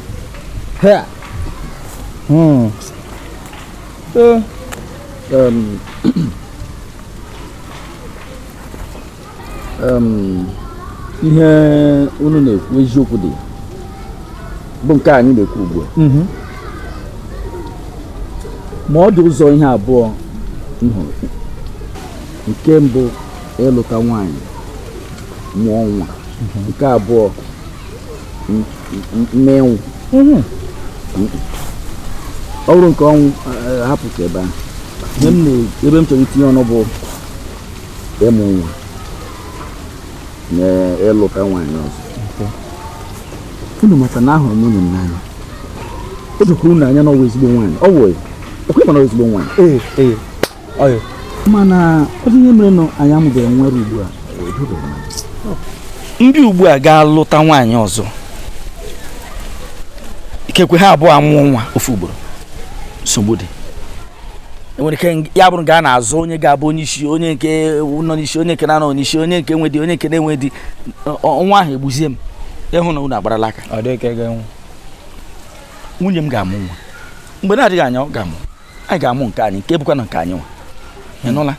Ihe unu na-ekwu eziokwu dị bụ nke anyị na-ekwu ugbu a. Ma ọ dị ụzọ ihe abụọ m hụrụ. Nke mbụ, ịlụta nwaanyị mụọ nwa. Nke abụọ, mmenwụ. Ọ bụrụ nke ọnwụ hapụta ebe ahụ. Ebe m chọrọ itinye ọnụ bụ ịmụ nwa na ịlụta nwaanyị ọzọ. Unu maka na ahụrụ m nwunye m n'anya. O dokwuru unu anya na ọ wụ ezigbo nwaanyị. Ọ wụ ekwe mana ọ ezigbo nwaanyị.
Ee, ee. Ọyọ.
Mana ọ dị ihe mere na anyị amụbeghị nwa ruo ugbu a. Ndị ugbu a ga-alụta nwaanyị ọzọ. Ikekwe ha abụọ amụọ nwa ofu ugboro. Nsogbu dị. Enwere ike ya bụrụ ga a na-azụ onye ga-abụ onye isi, onye nke nọ n'isi, onye nke na-anọ n'isi, onye nke nwe di, onye nke na-enwe di. Nwa ahụ egbuzie m. Ịhụ na unu agbarala aka.
Ọ dị ka ga-enwe.
Nwunye m ga-amụ nwa. Mgbe na-adịghị anya ọ ga-amụ. Anyị ga-amụ nke anyị, nke bụkwa na nke anyị nwa. Ị nụla?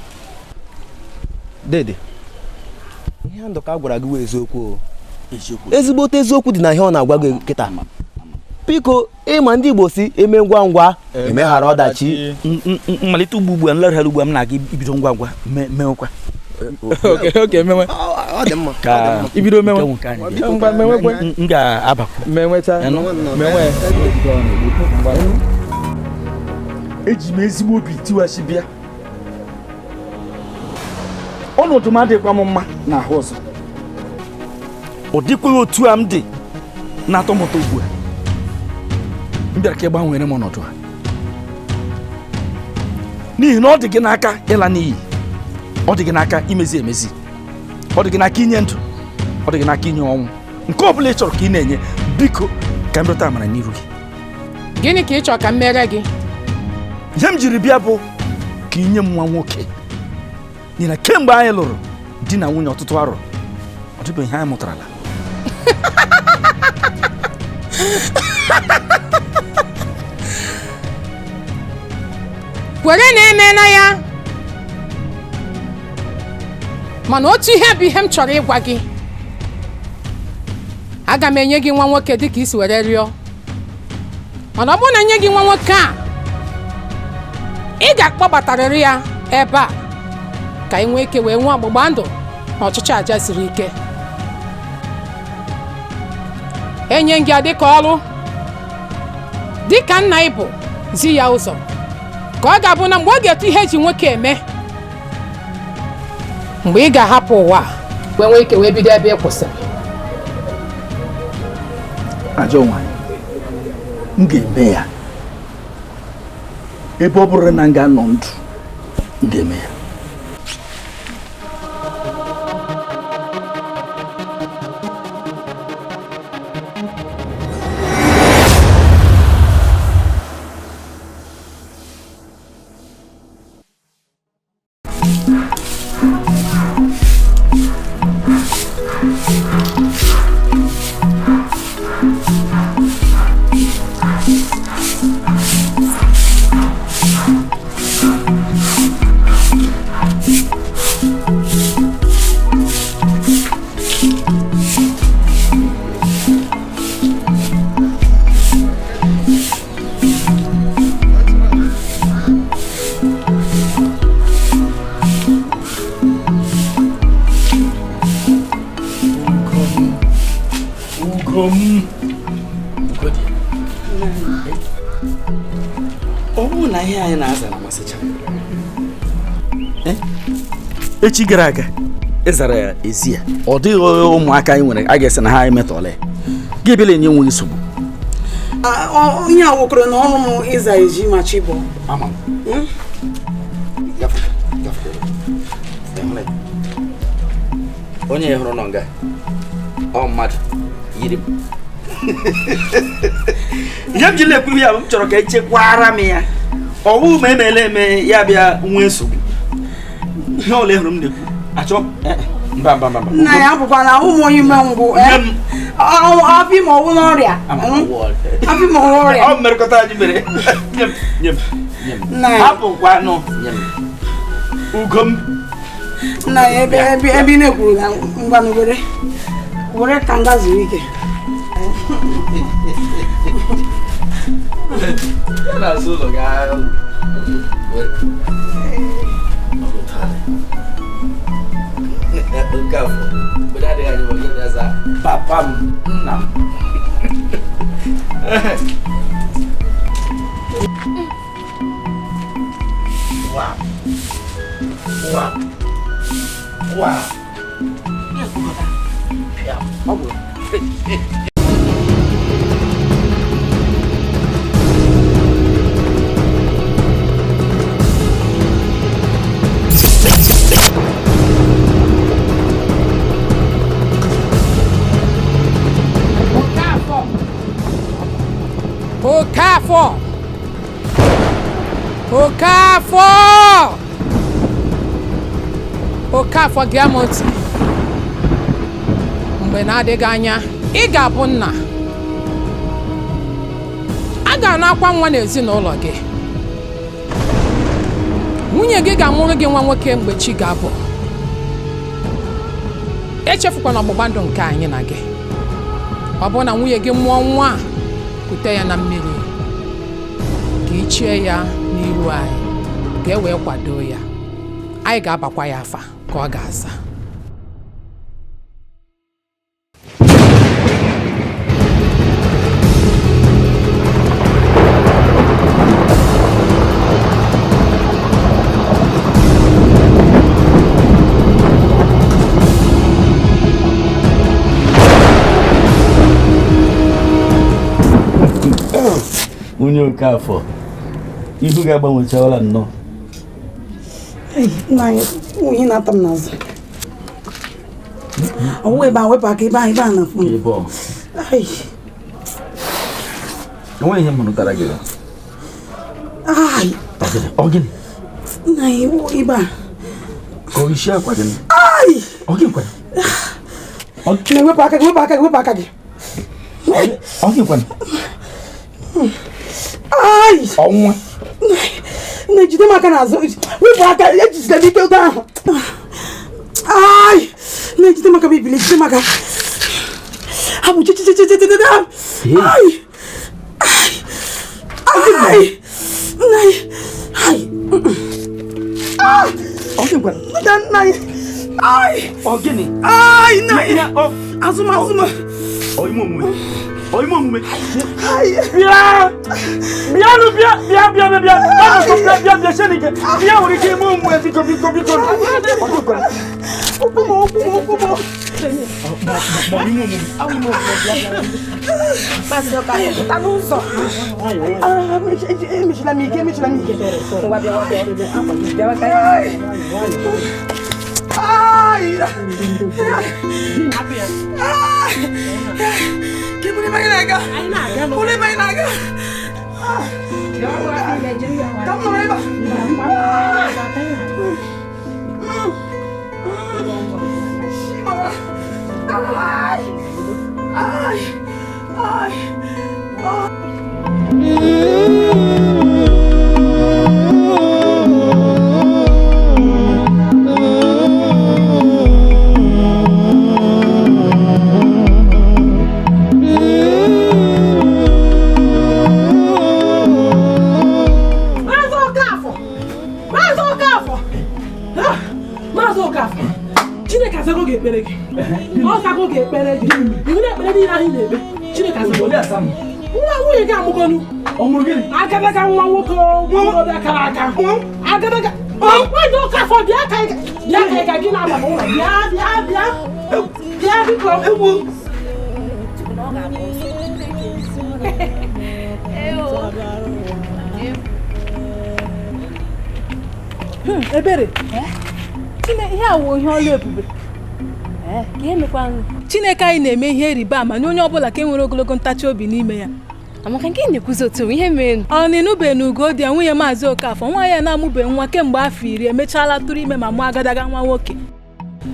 Dede, ihe Ndụka gwara gị wụ eziokwu. Ezigbote eziokwu dị na ihe ọ na-agwa gị kịta. Biko, ịma ndị Igbo si eme ngwa ngwa emeghara ọdachi.
Mmalite ugbu a nleghara ugbu a m na-aga ibido ngwa ngwa mewekwa.
Oke mewe.
Ọ dị mma.
Ka
ibido mewe. Ngwa mewekwe.
M ga-abakwa.
Mewecha. Mewe.
Eji m ezigbo obi tiwachi bịa. Ọnọdụ m adịghịkwa m mma n'ahụ ọzọ. Ọ dịkwaghị otu a m dị na-atọ m ụtọ ugbu a. M bịara ka ị gbanwere m ọnọdụ a. N'ihi na ọ dị gị n'aka ịla n'iyi. Ọ dị gị n'aka imezi emezi. Ọ dị gị n'aka inye ndụ. Ọ dị gị n'aka inye ọnwụ. Nke ọ bụla ị chọrọ ka ị na-enye, biko ka m rịọta amara n'iru gị.
Gịnị ka ị chọrọ ka m mere gị?
Ihe m jiri bịa bụ ka ị nye m nwa nwoke. N'ihi na kemgbe anyị lụrụ di na nwunye ọtụtụ arọ, ọ dịbeghị ihe anyị mụtarala.
Kwere na emeela ya. Mana otu ihe bụ ihe m chọrọ ịgwa gị. Aga m enye gị nwa nwoke dịka i si were rịọ. Mana ọ bụrụ na enye gị nwa nwoke a, ị ga-akpọbatarịrị ya ebe a ka ị nwee ike wee nwee ọgbụgba ndụ na ọchịchị aja siri ike. Enye gị dịka ọrụ, dịka nna ị bụ, zi ya ụzọ ka ọ ga-abụ na mgbe ọ ga-etu ihe eji nwoke eme, mgbe ị ga-ahapụ ụwa wee nwee ike wee bido ebe ị kwụsịrị.
Ajọ nwaanyị, m ga-eme ya. Ebe ọ bụrụ na m ga-anọ ndụ, m ga-eme ya. Echi gara aga ịzara ya ezi ya, ọ dịghị ụmụaka anyị nwere a ga-esi na ha emetọla ya. Gị ebele enye nwe nsogbu.
Onye a wokoro na ọrụ m ịza eji ma chi bụ.
Onye hụrụ nọ nga ọ mmadụ yiri m. Ihe m ji na-ekwu ya m chọrọ ka echekwara m ya. Ọ bụghị ma emele eme ya bịa nwee nsogbu. Ihe ole hụrụ m na-ekwu achọ mba mba mba.
Nna ya bụkwa na ụmụ onye umengwụ afọ ime ọwụ n'ọrịa. Afọ ime ọwụ ọrịa.
Ọ mmerịkọta anyị mere. Nye m nye m nye m. Hapụkwanụ nye m. Ugo m.
Nna ya ebe ebe ị na-ekwuru na ngwanụ were were ka nga zuru ike.
Ya na-azụ ụlọ ga papa m nna m. Wow. Wow. Wow.
Okafor! Okafor! Okafor gee m ntị. Mgbe na-adịghị anya, ị ga-abụ nna. A ga-anakwa nwa n'ezinụlọ gị. Nwunye gị ga-amụrụ gị nwa nwoke mgbe chi ga-abụ. Echefukwana ọgbụgba ndụ nke anyị na gị. Ọ bụrụ na nwunye gị mụọ nwa a, kute ya na mmiri ka i chie ya n'iru anyị ka e wee kwado ya. Anyị ga-abakwa ya afa ka ọ ga-aza.
Nwunye Okafor, ihu ga-agbanwechawala nnọọ.
Nna anyị, nwunye na-ata m n'azụ. Ọwụ ebe a wepụ aka ebe ahụ ebe a na-afụ m.
Enweghị ihe m hụrụtara gị. Ọ gịnị?
Nna anyị, ebe a.
Ka ọ isi akwa gị. Ọ gịnị kwana?
Na-ewepụ aka gị, wepụ aka gị, wepụ aka gị.
Ọ gịnị kwana?
Ọnwa na-ejide m aka n'azụ, wepụ aka, ejisila m ike ụtọ ahụ. Na-ejide m aka, bibili, ejide m aka. Abụ chichichichichichichi. Azụ m, azụ m.
Ime omume. Bịa! Bịanụ bịa bịa bịa bịa bịa bịa bịa Chineke bịa nwere ike ime omume biko biko biko.
Okwu m okwu m okwu m.
Maazị Okafor, pụta n'ụzọ.
Emechila m ike, emechila m ike.
Ngwa bịawa bịawa ka
Nwa nwunye gị amụgonu. Agadaga nwa nwoke nwoke akara aka. Agadaga. Nwaanyị Okafor bịa ka bịa ka gị na-aba n'ụlọ. Bịa bịa bịa. Bịa biko. Egwu.
Ebere. Ihe a wụ ihe ọlụ ebube. Chineke anyị na-eme ihe ịrịba ama nye onye ọbụla ka e nwere ogologo ntachi obi n'ime ya.
Amaka, nke na-ekwuzi otu ihe mere
ọ na-enube na ugo dị ya nwunye Maazị Okafor nwa ya na-amụbe nwa kemgbe afọ 10 emechaala tụrụ ime ma mụọ agadaga nwa nwoke.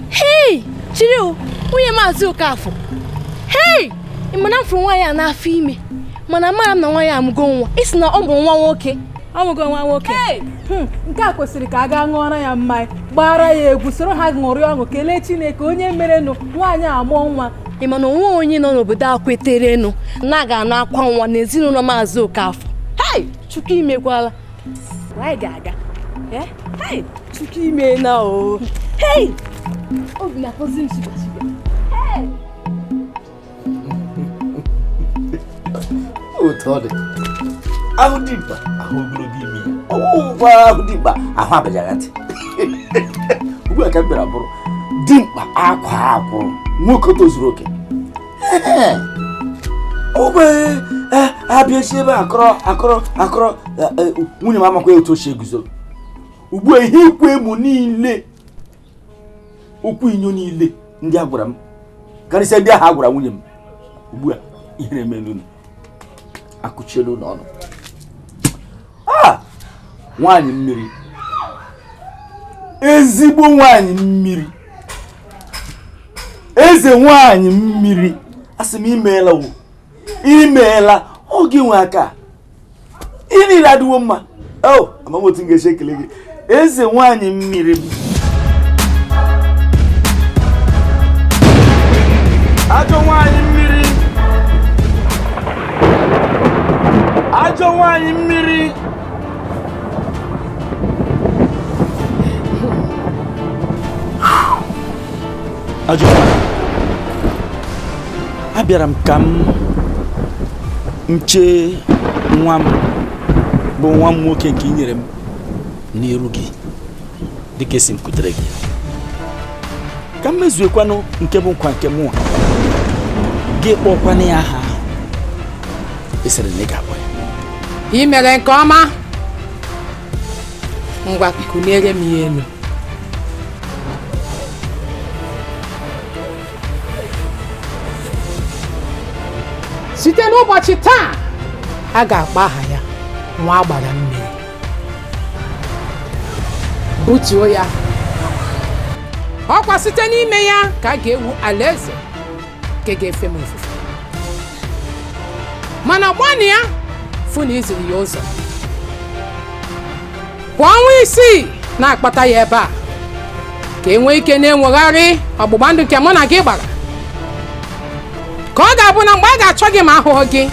Hei, chiri o, nwunye Maazị Okafor. Hei, ị ma na m fụrụ nwa ya n'afọ ime mana amara m na nwa ya amụgo nwa. Ị sị na ọ bụ nwa nwoke.
Ọ mụgo nwa nwoke. Nke a kwesịrị ka a gaa ṅụọrọ ya mmanya, gbara ya egwu, soro ha ṅụrị ọṅụ, kelee Chineke onye merenụ nwaanyị amụọ nwa.
Ị ma na onwe onye nọ n'obodo a kweterenụ na a ga-anụ akwa nwa n'ezinụlọ Maazị Okafor. Hei, Chukwu imekwala. Anyị ga-aga. Hei, Chukwu imeela o. Hei, obi na-akpọzi m shiga shiga. Hei.
Otu ọ dị, ahụ dimkpa ahụ ogologo imi ya, ọwụwa ahụ dimkpa ahụ abajaghị ntị. Ugbu a ka m bịara bụrụ dimkpa akwa akwụrụ nwoke tozuru oke. Ogbe abịa si ebe akọrọ akọrọ akọrọ nwunye m amakwa otu o si eguzoro. Ugbu a ihe ikwu emu niile okwu inyo niile ndị a gwara m karịsịa ndị ahụ a gwara nwunye m ugbu a ihe na-emelu unu akụchielu unu ọnụ. A nwaanyị mmiri, ezigbo nwaanyị mmiri, eze nwaanyị mmiri, asị m imeela wo, imeela oge nwe aka ihe niile adịwo mma. O ama m otu m ga-esi ekele gị eze nwaanyị mmiri m. Ajọ nwaanyị mmiri, ajọ nwaanyị mmiri. Ajọ nwaanyị, abịara m ka m chee nwa m bụ nwa m nwoke nke i nyere m n'iru gị dịka esi m kutere gị ka m mezuekwanụ nke bụ nkwa nke mụnwa gị kpọkwanụ ya aha ahụ ị sịrị na ị ga-akpọ ya.
Ị mere nke ọma. Ngwa kụniere m ya elu. Site n'ụbọchị taa a ga-akpọ aha ya nwa agbara mmiri. Butuo ya. Ọkwa site n'ime ya ka a ga-ewu alaeze nke ga-efe m ofufe. Mana gbanị ya fụ na iziri ya ụzọ. Kwa ọnwa 6 na-akpata ya ebe a ka e nwee ike na-enwegharị ọgbụgba ndụ nke mụ na gị gbara. Ka ọ ga-abụ na mgbe a ga-achọ gị ma ahụhụ gị,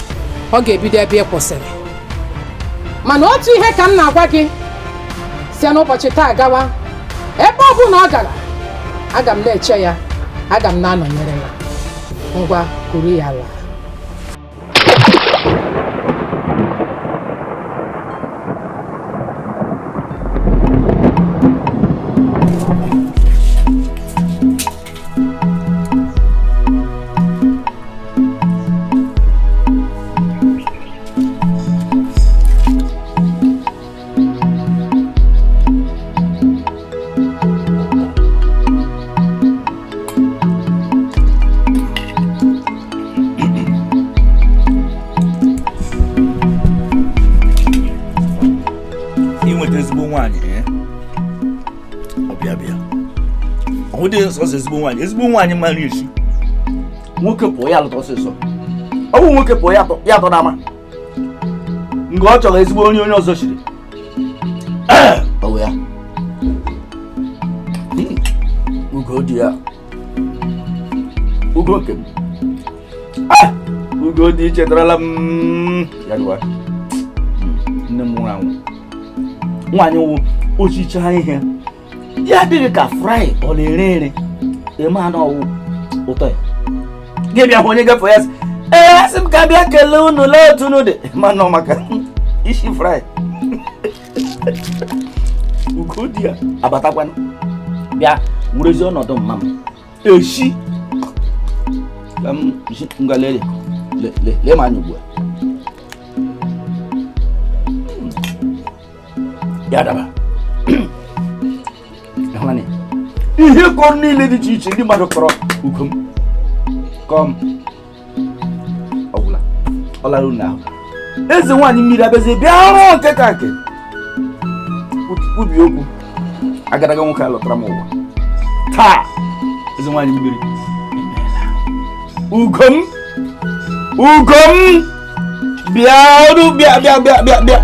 ọ ga-ebido ebe ị kwụsịrị. Mana otu ihe ka m na-agwa gị, site n'ụbọchị taa gawa, ebe ọ bụla ọ gara, aga m na-eche ya, aga m na-anọnyere ya. Ngwa kuru ya laa.
Ezigbo nwaanyị mara esi nwoke pụọ ya alụta ọsịsọ, ọ bụ nwoke pụọ ya atọ n'ama mgbe ọ chọrọ ezigbo onye onye ọzọ chiri ọwụ ya. Ugo dị ya, ugo nke m, ugo dị chetarala m ya dịwa nne m nwụrụ anwụ. Nwaanyị wụ ochicha ihe ya adịghị ka fry ọ na-ere ere eme anụ ọwụ ụtọ ya. Gị bịa hụ onye gafe ya sị ee asị m ka bịa kelee unu lee otu unu dị ma nọ maka isi fry. Ugo di ya abatakwanụ bịa werezi ọnọdụ mma m eshi ka m ngwa lee lee m anya ugbu a ya daba. Ihe kọrọ niile dị iche iche ndị mmadụ kọrọ ugo m kọọ m ọgwụla ọ lara unu ahụ. Eze nwaanyị mmiri abịazie bịa rụọ nke ka nke kwubi okwu agadaga nwoke alọtara m ụwa taa. Eze nwaanyị mmiri emeela. Ugo m, ugo m bịa ọrụ bịa bịa bịa bịa bịa.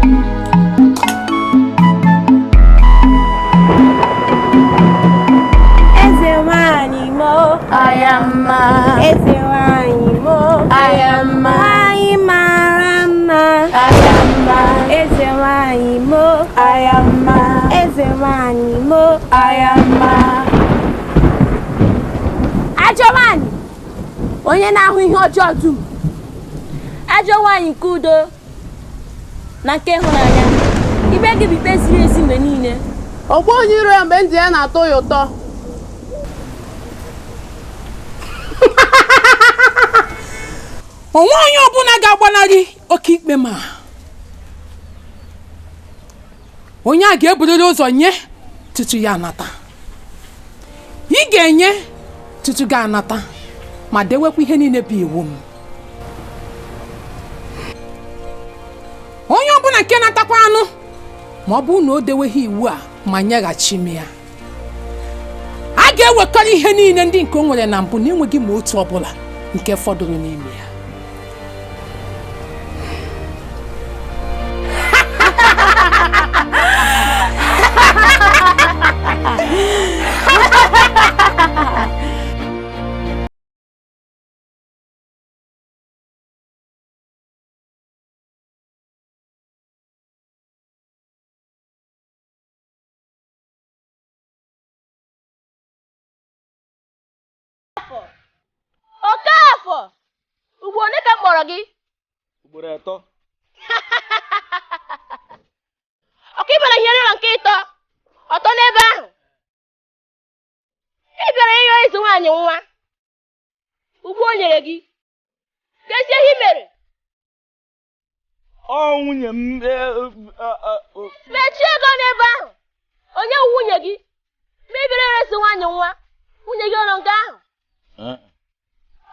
Ayama, eze nwanyị mo, ayama, nwanyị mara mma, ayama, eze nwanyị mo, ayama, eze nwanyị mo, ayama. Ajọ nwanyị, onye na-ahụ ihe ọjọọ dum, ajọ nwanyị nke udo na nke ịhụnanya, ikpe gị bụ ikpe ziri ezi mgbe niile.
Ọgbọ onye iro ya mgbe ndị ya na-atọ ya ụtọ. Onwe onye ọbụla ga-agbanarị oke ikpe ma
Onye a ga-eburiri ụzọ nye tutu ya anata. Ị ga-enye tutu gị anata ma dewekwa ihe niile bụ iwu m. Onye ọbụla nke natakwa anụ ma ọ bụrụ na o deweghị iwu a ma nyeghachi m ya, a ga-ewekọrọ ihe niile ndị nke o nwere na mbụ na enweghị ma otu ọbụla nke fọdụrụ n'ime ya.
Okafọ, ugbo ole ka m kpọrọ gị?
Ugboro atọ.
Ọka ị bịara hiere ụlọ nke ịtọ, ọtọ n'ebe ahụ. Ị bịara ịyọ ezi nwaanyị nwa. Ugbo o nyere gị. Kezie ihe i mere?
Ọ nwunye m.
Mechie ego n'ebe ahụ. Onye wụ nwunye gị? Ma ị bịara ezi nwaanyị nwa, nwunye gị ọnọ nke ahụ.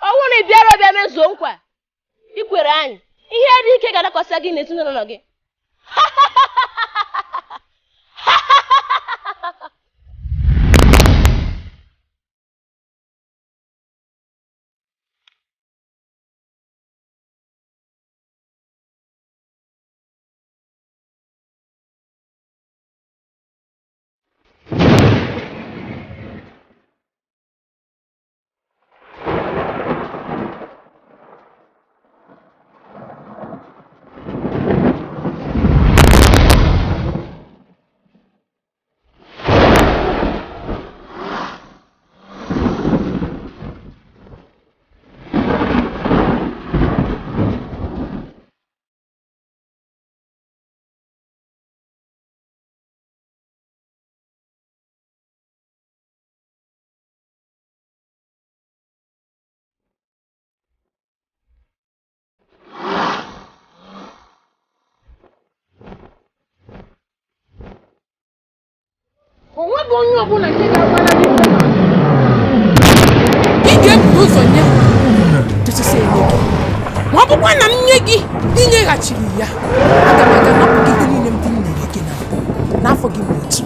Ọ bụrụ na ị bịara ọbịa mezuo nkwa i kwere anyị, ihe dị ike ga-adakwasị gị n'ezinụlọ gị.
O nweghị onye ọbụla nke ga-agbara gị ị ga-eburu ụzọ nye tutu sị enye gị, ma ọ bụkwa na m nye gị inyeghachiri ya, aga m aga napụ gị ihe niile ndị m nyere gị na mbụ n'afọ gị ma otu.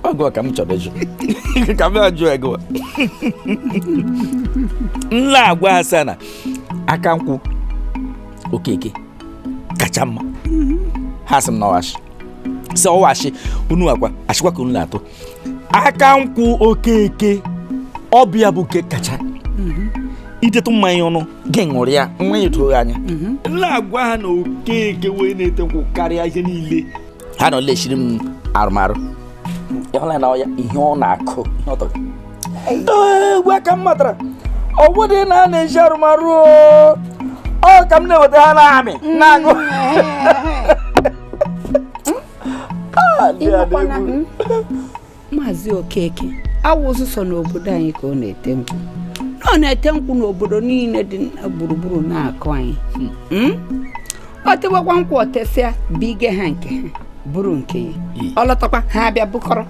Ọgụ ka m chọrọ ịjụ ka m ajụ ego m na-agwa asa na aka nkwụ Okeke kacha mma. Ha sị m na ọwashi sị ọwashi unu akwa achịkwa ka unu na-atụ aka nkwụ Okeke ọbịa bụ nke kacha. Idetụ mmanya ọnụ gị ṅụrụ ya mmanya doo anya. Na-agwa ha na Okeke wee na-ete nkwụ karịa ihe niile. Ha nọ lechiri m arụmarụ. Ịhụla na ya ihe ọ na-akụ ihe ọ tọrọ. Egwu aka m matara. Ọ bụdị na a na-eji arụmarụ ọ ka m na-eweta ha na-amị na-aṅụ.
Maazị Okeke awụsụ so n'obodo anyị ka ọ na-ete nkwụ. Ọ na-ete nkwụ n'obodo niile dị gburugburu na-akụ anyị. Ọ tewakwa nkwụ ọ tesịa bige ha nke ha bụrụ nke ya. Ọ lọtakwa ha abịa bukọrọ.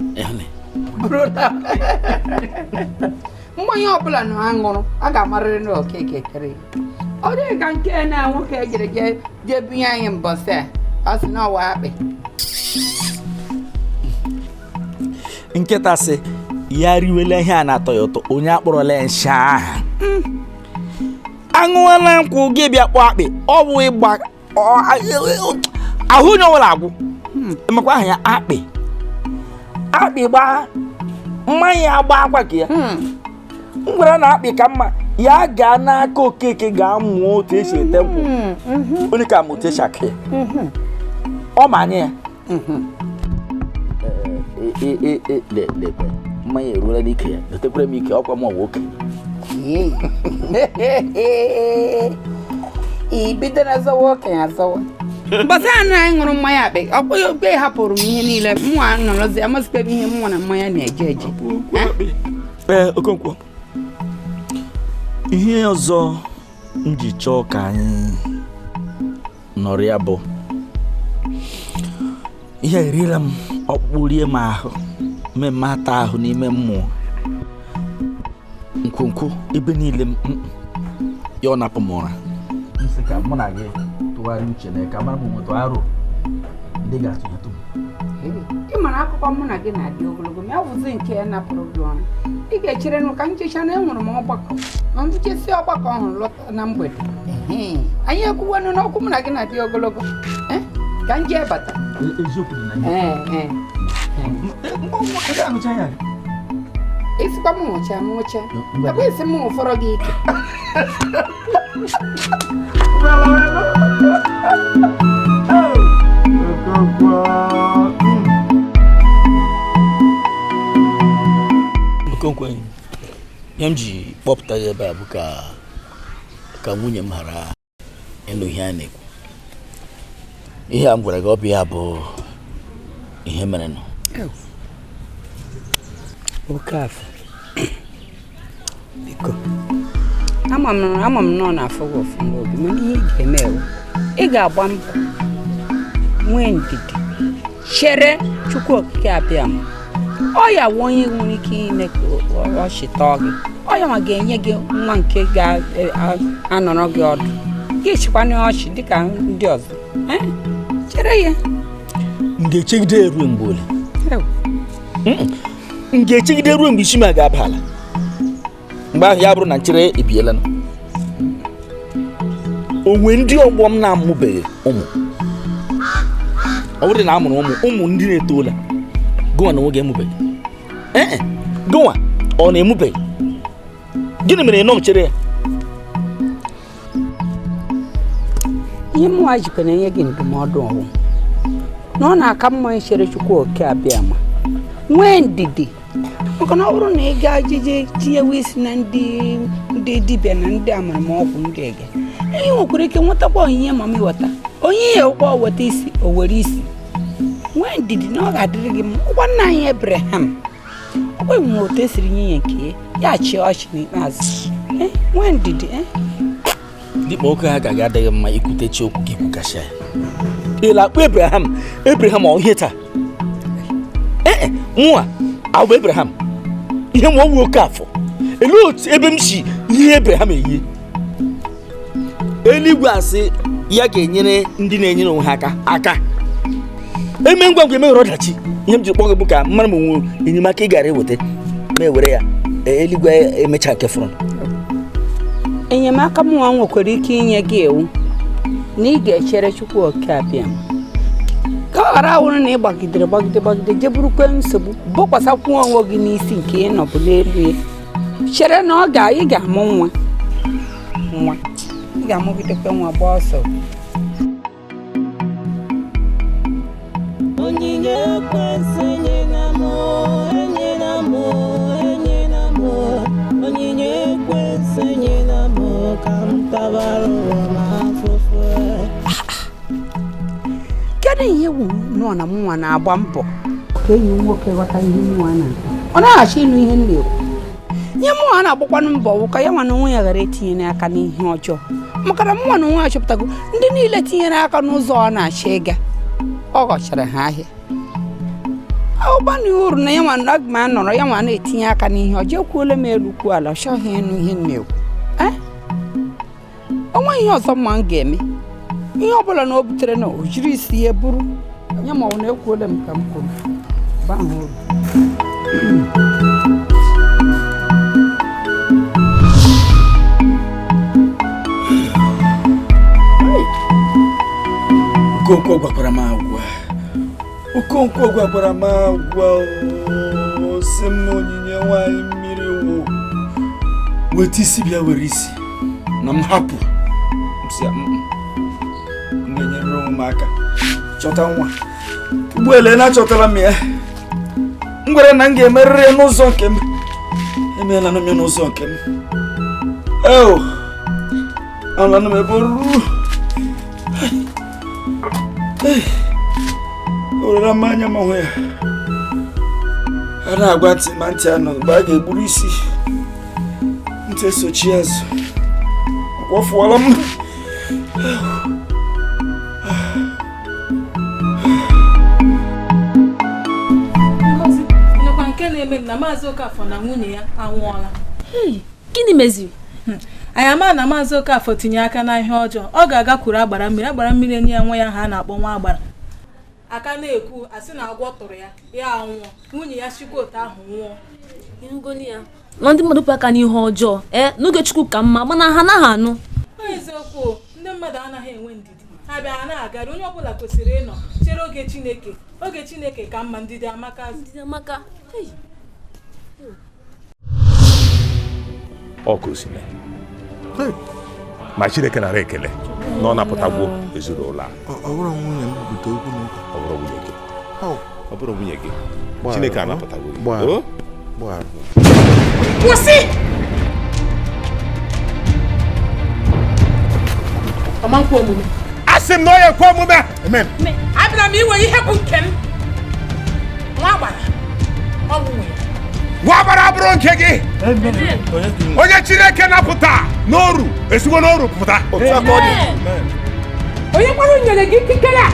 Mmanya ọbụla na ha ṅụrụ a ga-amarịrị na Okeke tere ya. Ọ dịghị ka nke na nwoke jere jee bunye anyị mbọsị a ọ sị na ọwa akpị.
Nkịta sị ya riwela ihe a na-atọ ya ụtọ onye akpọrọla ya nsị aha. Aṅụwala nkwụ gị bịa kpọọ akpị ọ bụ ịgba ahụ onye ọbụla agwụ. Makwa aha ya akpị. Akpị gbaa mmanya agba akwa ka ya. M gwara na akpị ka mma ya gaa n'aka Okeke gaa mụọ otu esi ete nkwụ. Onye ka ma otu esi akụ ya. Ọ ma anya ya. Mmanya eruola n'ike ya etekwere m ike ọkwa m ọwa oke.
I bidoro zọwa okenye azọwa. Mbọsị anụ anyị ṅụrụ mmanya akpị ọkpụ okpe hapụrụ m ihe niile mụnwa nọrọzi amazikwa m ihe mụnwa na mmanya na-eje eje.
Ee Okonkwo, ihe ọzọ m ji chọọ ka anyị nọrọ ya bụ ihe eriela m ọkpụkpụ rie m ahụ mmemme ata ahụ n'ime mmụọ nkwonkwo ebe niile m ya ọ napụ m ụra. M sị ka mụ na gị tụgharịa uche na ka mara m nwetụ aro ndị ga-atụnyetụ m.
Ị mara akụkọ mụ na gị na-adị ogologo ma ya wụzi nke ya napụrụ gị ọrụ. Ị ga-echere nụ ka nchecha na enwere m ọgbakọ ma m chesi ọgbakọ ọhụrụ lọta na mgbede. Anyị ekwuwenụ n'okwu mụ na gị na-adị ogologo ka m jee bata.
Eziokwu dị na ya.
Isikwa m nwụcha m nwụcha ebe isi m ụfọrọ gị ike.
Okonkwo, ihe m ji kpọpụta ya ebe a bụ ka nwunye m ghara ịnụ ihe a na-ekwu. Ihe a m gwara gị ọ bụ ya bụ ihe mere nụ.
Okafọ, biko ama m na ọ na-afụ gị ụfụ n'obi mana ihe ị ga-eme ewu ị ga-agba mbọ nwee ndidi chere Chukwu Okike abịa ma ọ ya wụ onye nwere ike ime ka ọ chịtọọ gị. Ọ ya ma ga-enye gị nwa nke ga-anọrọ gị ọdụ gị chịkwana ọchị dịka ndị ọzọ. Chere ya.
M ga-echegide ruo mgbe ole? M ga-echegide ruo mgbe isi m ga-aba ala? Mgbe ahụ ya bụrụ na nchere ebiela onwe ndị ọgbọ m na-amụbeghị ụmụ. Ọ bụrụ na a mụrụ ụmụ ụmụ ndị na-etola gụnwa na nwoge emubeghị. Ee gụnwa ọ na-emubeghị. Gịnị mere ị nọ m chere ya?
Ihe mụnwa jikwa na-enye gị ndụmọdụ ọwụ na ọ na-aka mma ichere Chukwu Okike abịa ma nwee ndidi maka na ọ bụrụ na ị gaa jije tinyewe isi na ndị dibịa na ndị amaramaọgwụ ndị ege ị nwekwara ike nwetakwa onyinye ma m weta onye ya ụkpọ weta isi o were isi. Nwee ndidi na ọ ga-adịrị gị mma. Ụgwọ nna anyị Abraham ọkwa nwere otu esiri nye ya nke ya chịa ọchị n'ikpeazụ. Nwee ndidi.
Dịkpa oke ha gaghị adịghị mma ikwutechi okwu gị kwukasịa ya. Ịla akpọ Abraham Abraham ọ ihe taa? Ee mụnwa abụ Abraham ihe ma ọ bụ Okafọ. Elee otu ebe m si ihe Abraham eyi? Eluigwe asị ya ga-enyere ndị na-enyere onwe ha aka aka. Eme ngwa ngwa emeghere ọdachi. Ihe m ji kpọọ gị bụ ka mara m onwe enyemaka ị gara eweta ma ewere ya eluigwe emecha nke fọrọ.
Enyemaka mụnwa nwekwara ike inye gị ewu na ị ga-echere Chukwu Okike abịa ka ọ ghara awụrụ na ị gbagidere gbagide jee burukwe nsogbu bokwasakwu onwe gị n'isi nke ị nọbụ n'elu ya. Chere na ọ ga ị ga-amụ nwa Nwa ị ga-amụgidekwa nwa gbaa ọsọ.
Onyinye ekwensu enyela m, enyela m, enyela m. Onyinye ekwensu enyela m ka m tabara ụwa m afụfụ.
Kedu ihe wụ nọ na mụnwa na-agba mbọ ka enyi m nwoke ghọta ihe mụnwa na-akọ? Ọ na-achọ ịnụ ihe m na-ekwu. Ihe mụnwa na-agbakwanụ mbọ wụ ka ya nwa na onwe ya ghara etinye aka n'ihe ọjọọ, maka na mụnwa na onwe ya chọpụtago ndị niile tinyere aka n'ụzọ ọ na-achọ ịga, ọ ghọchara ha ahịa. Ọgbanụ uru na ya nwa aga m anọrọ ya nwa na-etinye aka n'ihe ọjọọ. Ekwuola m elu kwuo ala, ọ chọghị ịnụ ihe m na-ekwu. O nweghị ihe ọzọ mma m ga-eme. Ihe ọ bụla na o butere na o jiri isi ya buru ya, ma ọ na ekwuola m ka m kwuru baa uru.
Okonkwo gwakwara m agwa. Okonkwo gwakwara m agwa o sị m na onyinye nwaanyị mmiri wụ weta isi bịa were isi na m hapụ m sị ya "Mm, m ga-enyere onwe m aka chọta nwa." Ugbu ele na achọtara m ya, m gwara na m ga-emerịrị ya n'ụzọ nke m. Emeela m ya n'ụzọ nke m. Eo, ahụla m ebe o ruru. Orara m anya ma hụ ya. A na-agwa ntị ma ntị anọ mgbe a ga-egburu isi ntị esochi azụ. Akwọfụọla m.
Ngozi, nụkwa nke na-eme na Maazị Okafọ na nwunye ya anwụọla.
Gịnị meziri?
Anyị ama na Maazị Okafọ tinye aka na ihe ọjọọ. Ọ ga-agakwuru agbara mmiri, agbara mmiri enyi ya nwa ya ha na-akpọ nwa agbara. Aka na-ekwu asị na agwọ tụrụ ya, ya anwụọ. Nwunye ya chikwa otu ahụ nwụọ.
Ịnụgoli ya na ndị mmadụ aka n'ihe ọjọọ n'oge Chukwu ka mma, mana ha anaghị anụ.
Ọ eziokwu, ndị mmadụ anaghị enwe ndidi. Ha bịa ha na-agara, onye ọbụla kwesịrị ịnọ chere oge Chineke. Oge Chineke ka mma, ndidi amaka.
Ndidi amaka.
Ọ ka o si mee. Ma Chineke nara ekele na ọ napụtagwo ezinụlọ a.
Ọ bụrụ nwunye m bute okwu n'ụka.
Ọ bụrụ nwunye gị. Ọ bụrụ nwunye gị. Chineke anapụtagwo gị. O?
Kwụsị! Ọma nkwa omume.
Asị m na ọ ya ekwe omume. Amen.
Abịara m iwe ihe bụ nke m. Nwa agbara, ọ bụ nwunye.
Nwa agbara abụrụ nke gị. Onye Chineke napụta n'oru esigo n'oru pụta.
Onye kwara nyere gị ikikere a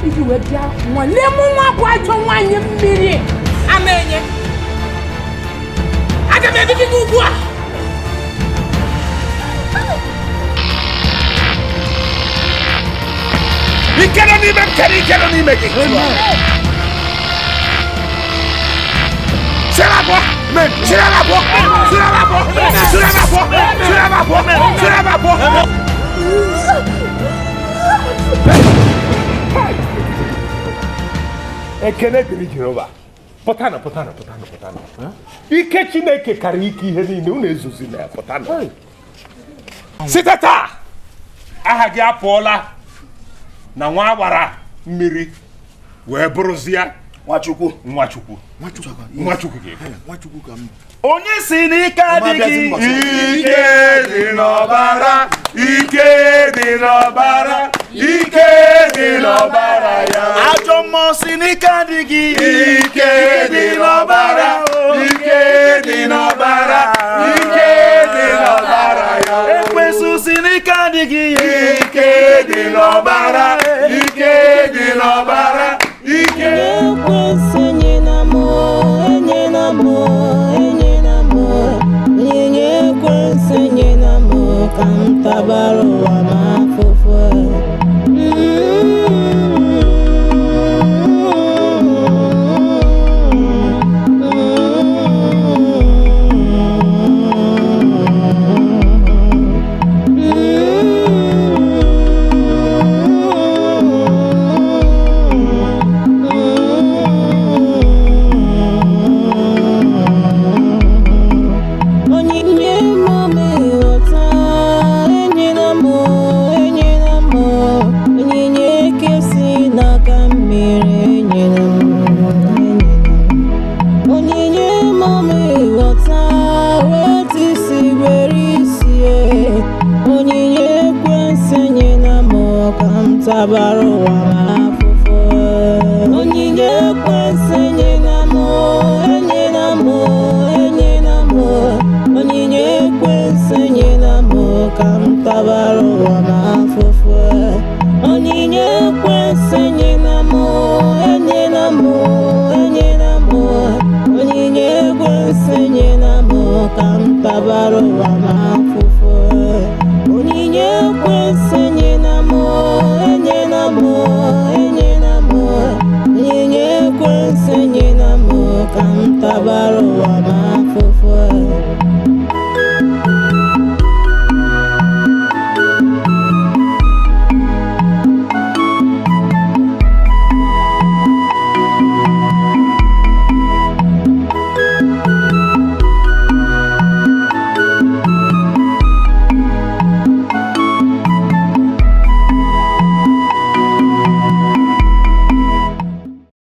iji wee bịa nwalee mụ nwa bụ ajọ nwaanyị mmiri ama enye. Aga m ebibi gị ugbu a.
Ike nọ n'ime m kere ike nọ n'ime gị. Sirabọ, sirabọ, sirabọ, sirabọ, sirabọ, sirabọ. Ekele dịrị Jehova. Pụtanụ, pụtanụ, pụtanụ, pụtanụ. Ike Chineke karịrị ike ihe niile, unu ezuzila ya, pụtanụ. Site taa, aha gị apụọla na nwa agbara mmiri wee bụrụzie Nwachukwu. Nwachukwu. Nwachukwu ka m.
Onye si n'ike adịghị.
Ike dị n'ọbara, ike dị n'ọbara, ike dị n'ọbara ya.
Ajọ mmụọ si n'ike adịghị.
Ike dị n'ọbara, ike dị n'ọbara, ike dị n'ọbara ya.
Ekwensu si n'ike adịghị.
Ike dị n'ọbara, ike dị n'ọbara, ike.
Ekwensu enyela m, enyela m, enyela m. Onyinye ekwensu enyela m ka m tabara ụwa m afụfụ. ụwa m afụfụ. Onyinye ekwensu enyela m, enyela m, enyela m. Onyinye ekwensu enyela m ka m tabara ụwa m.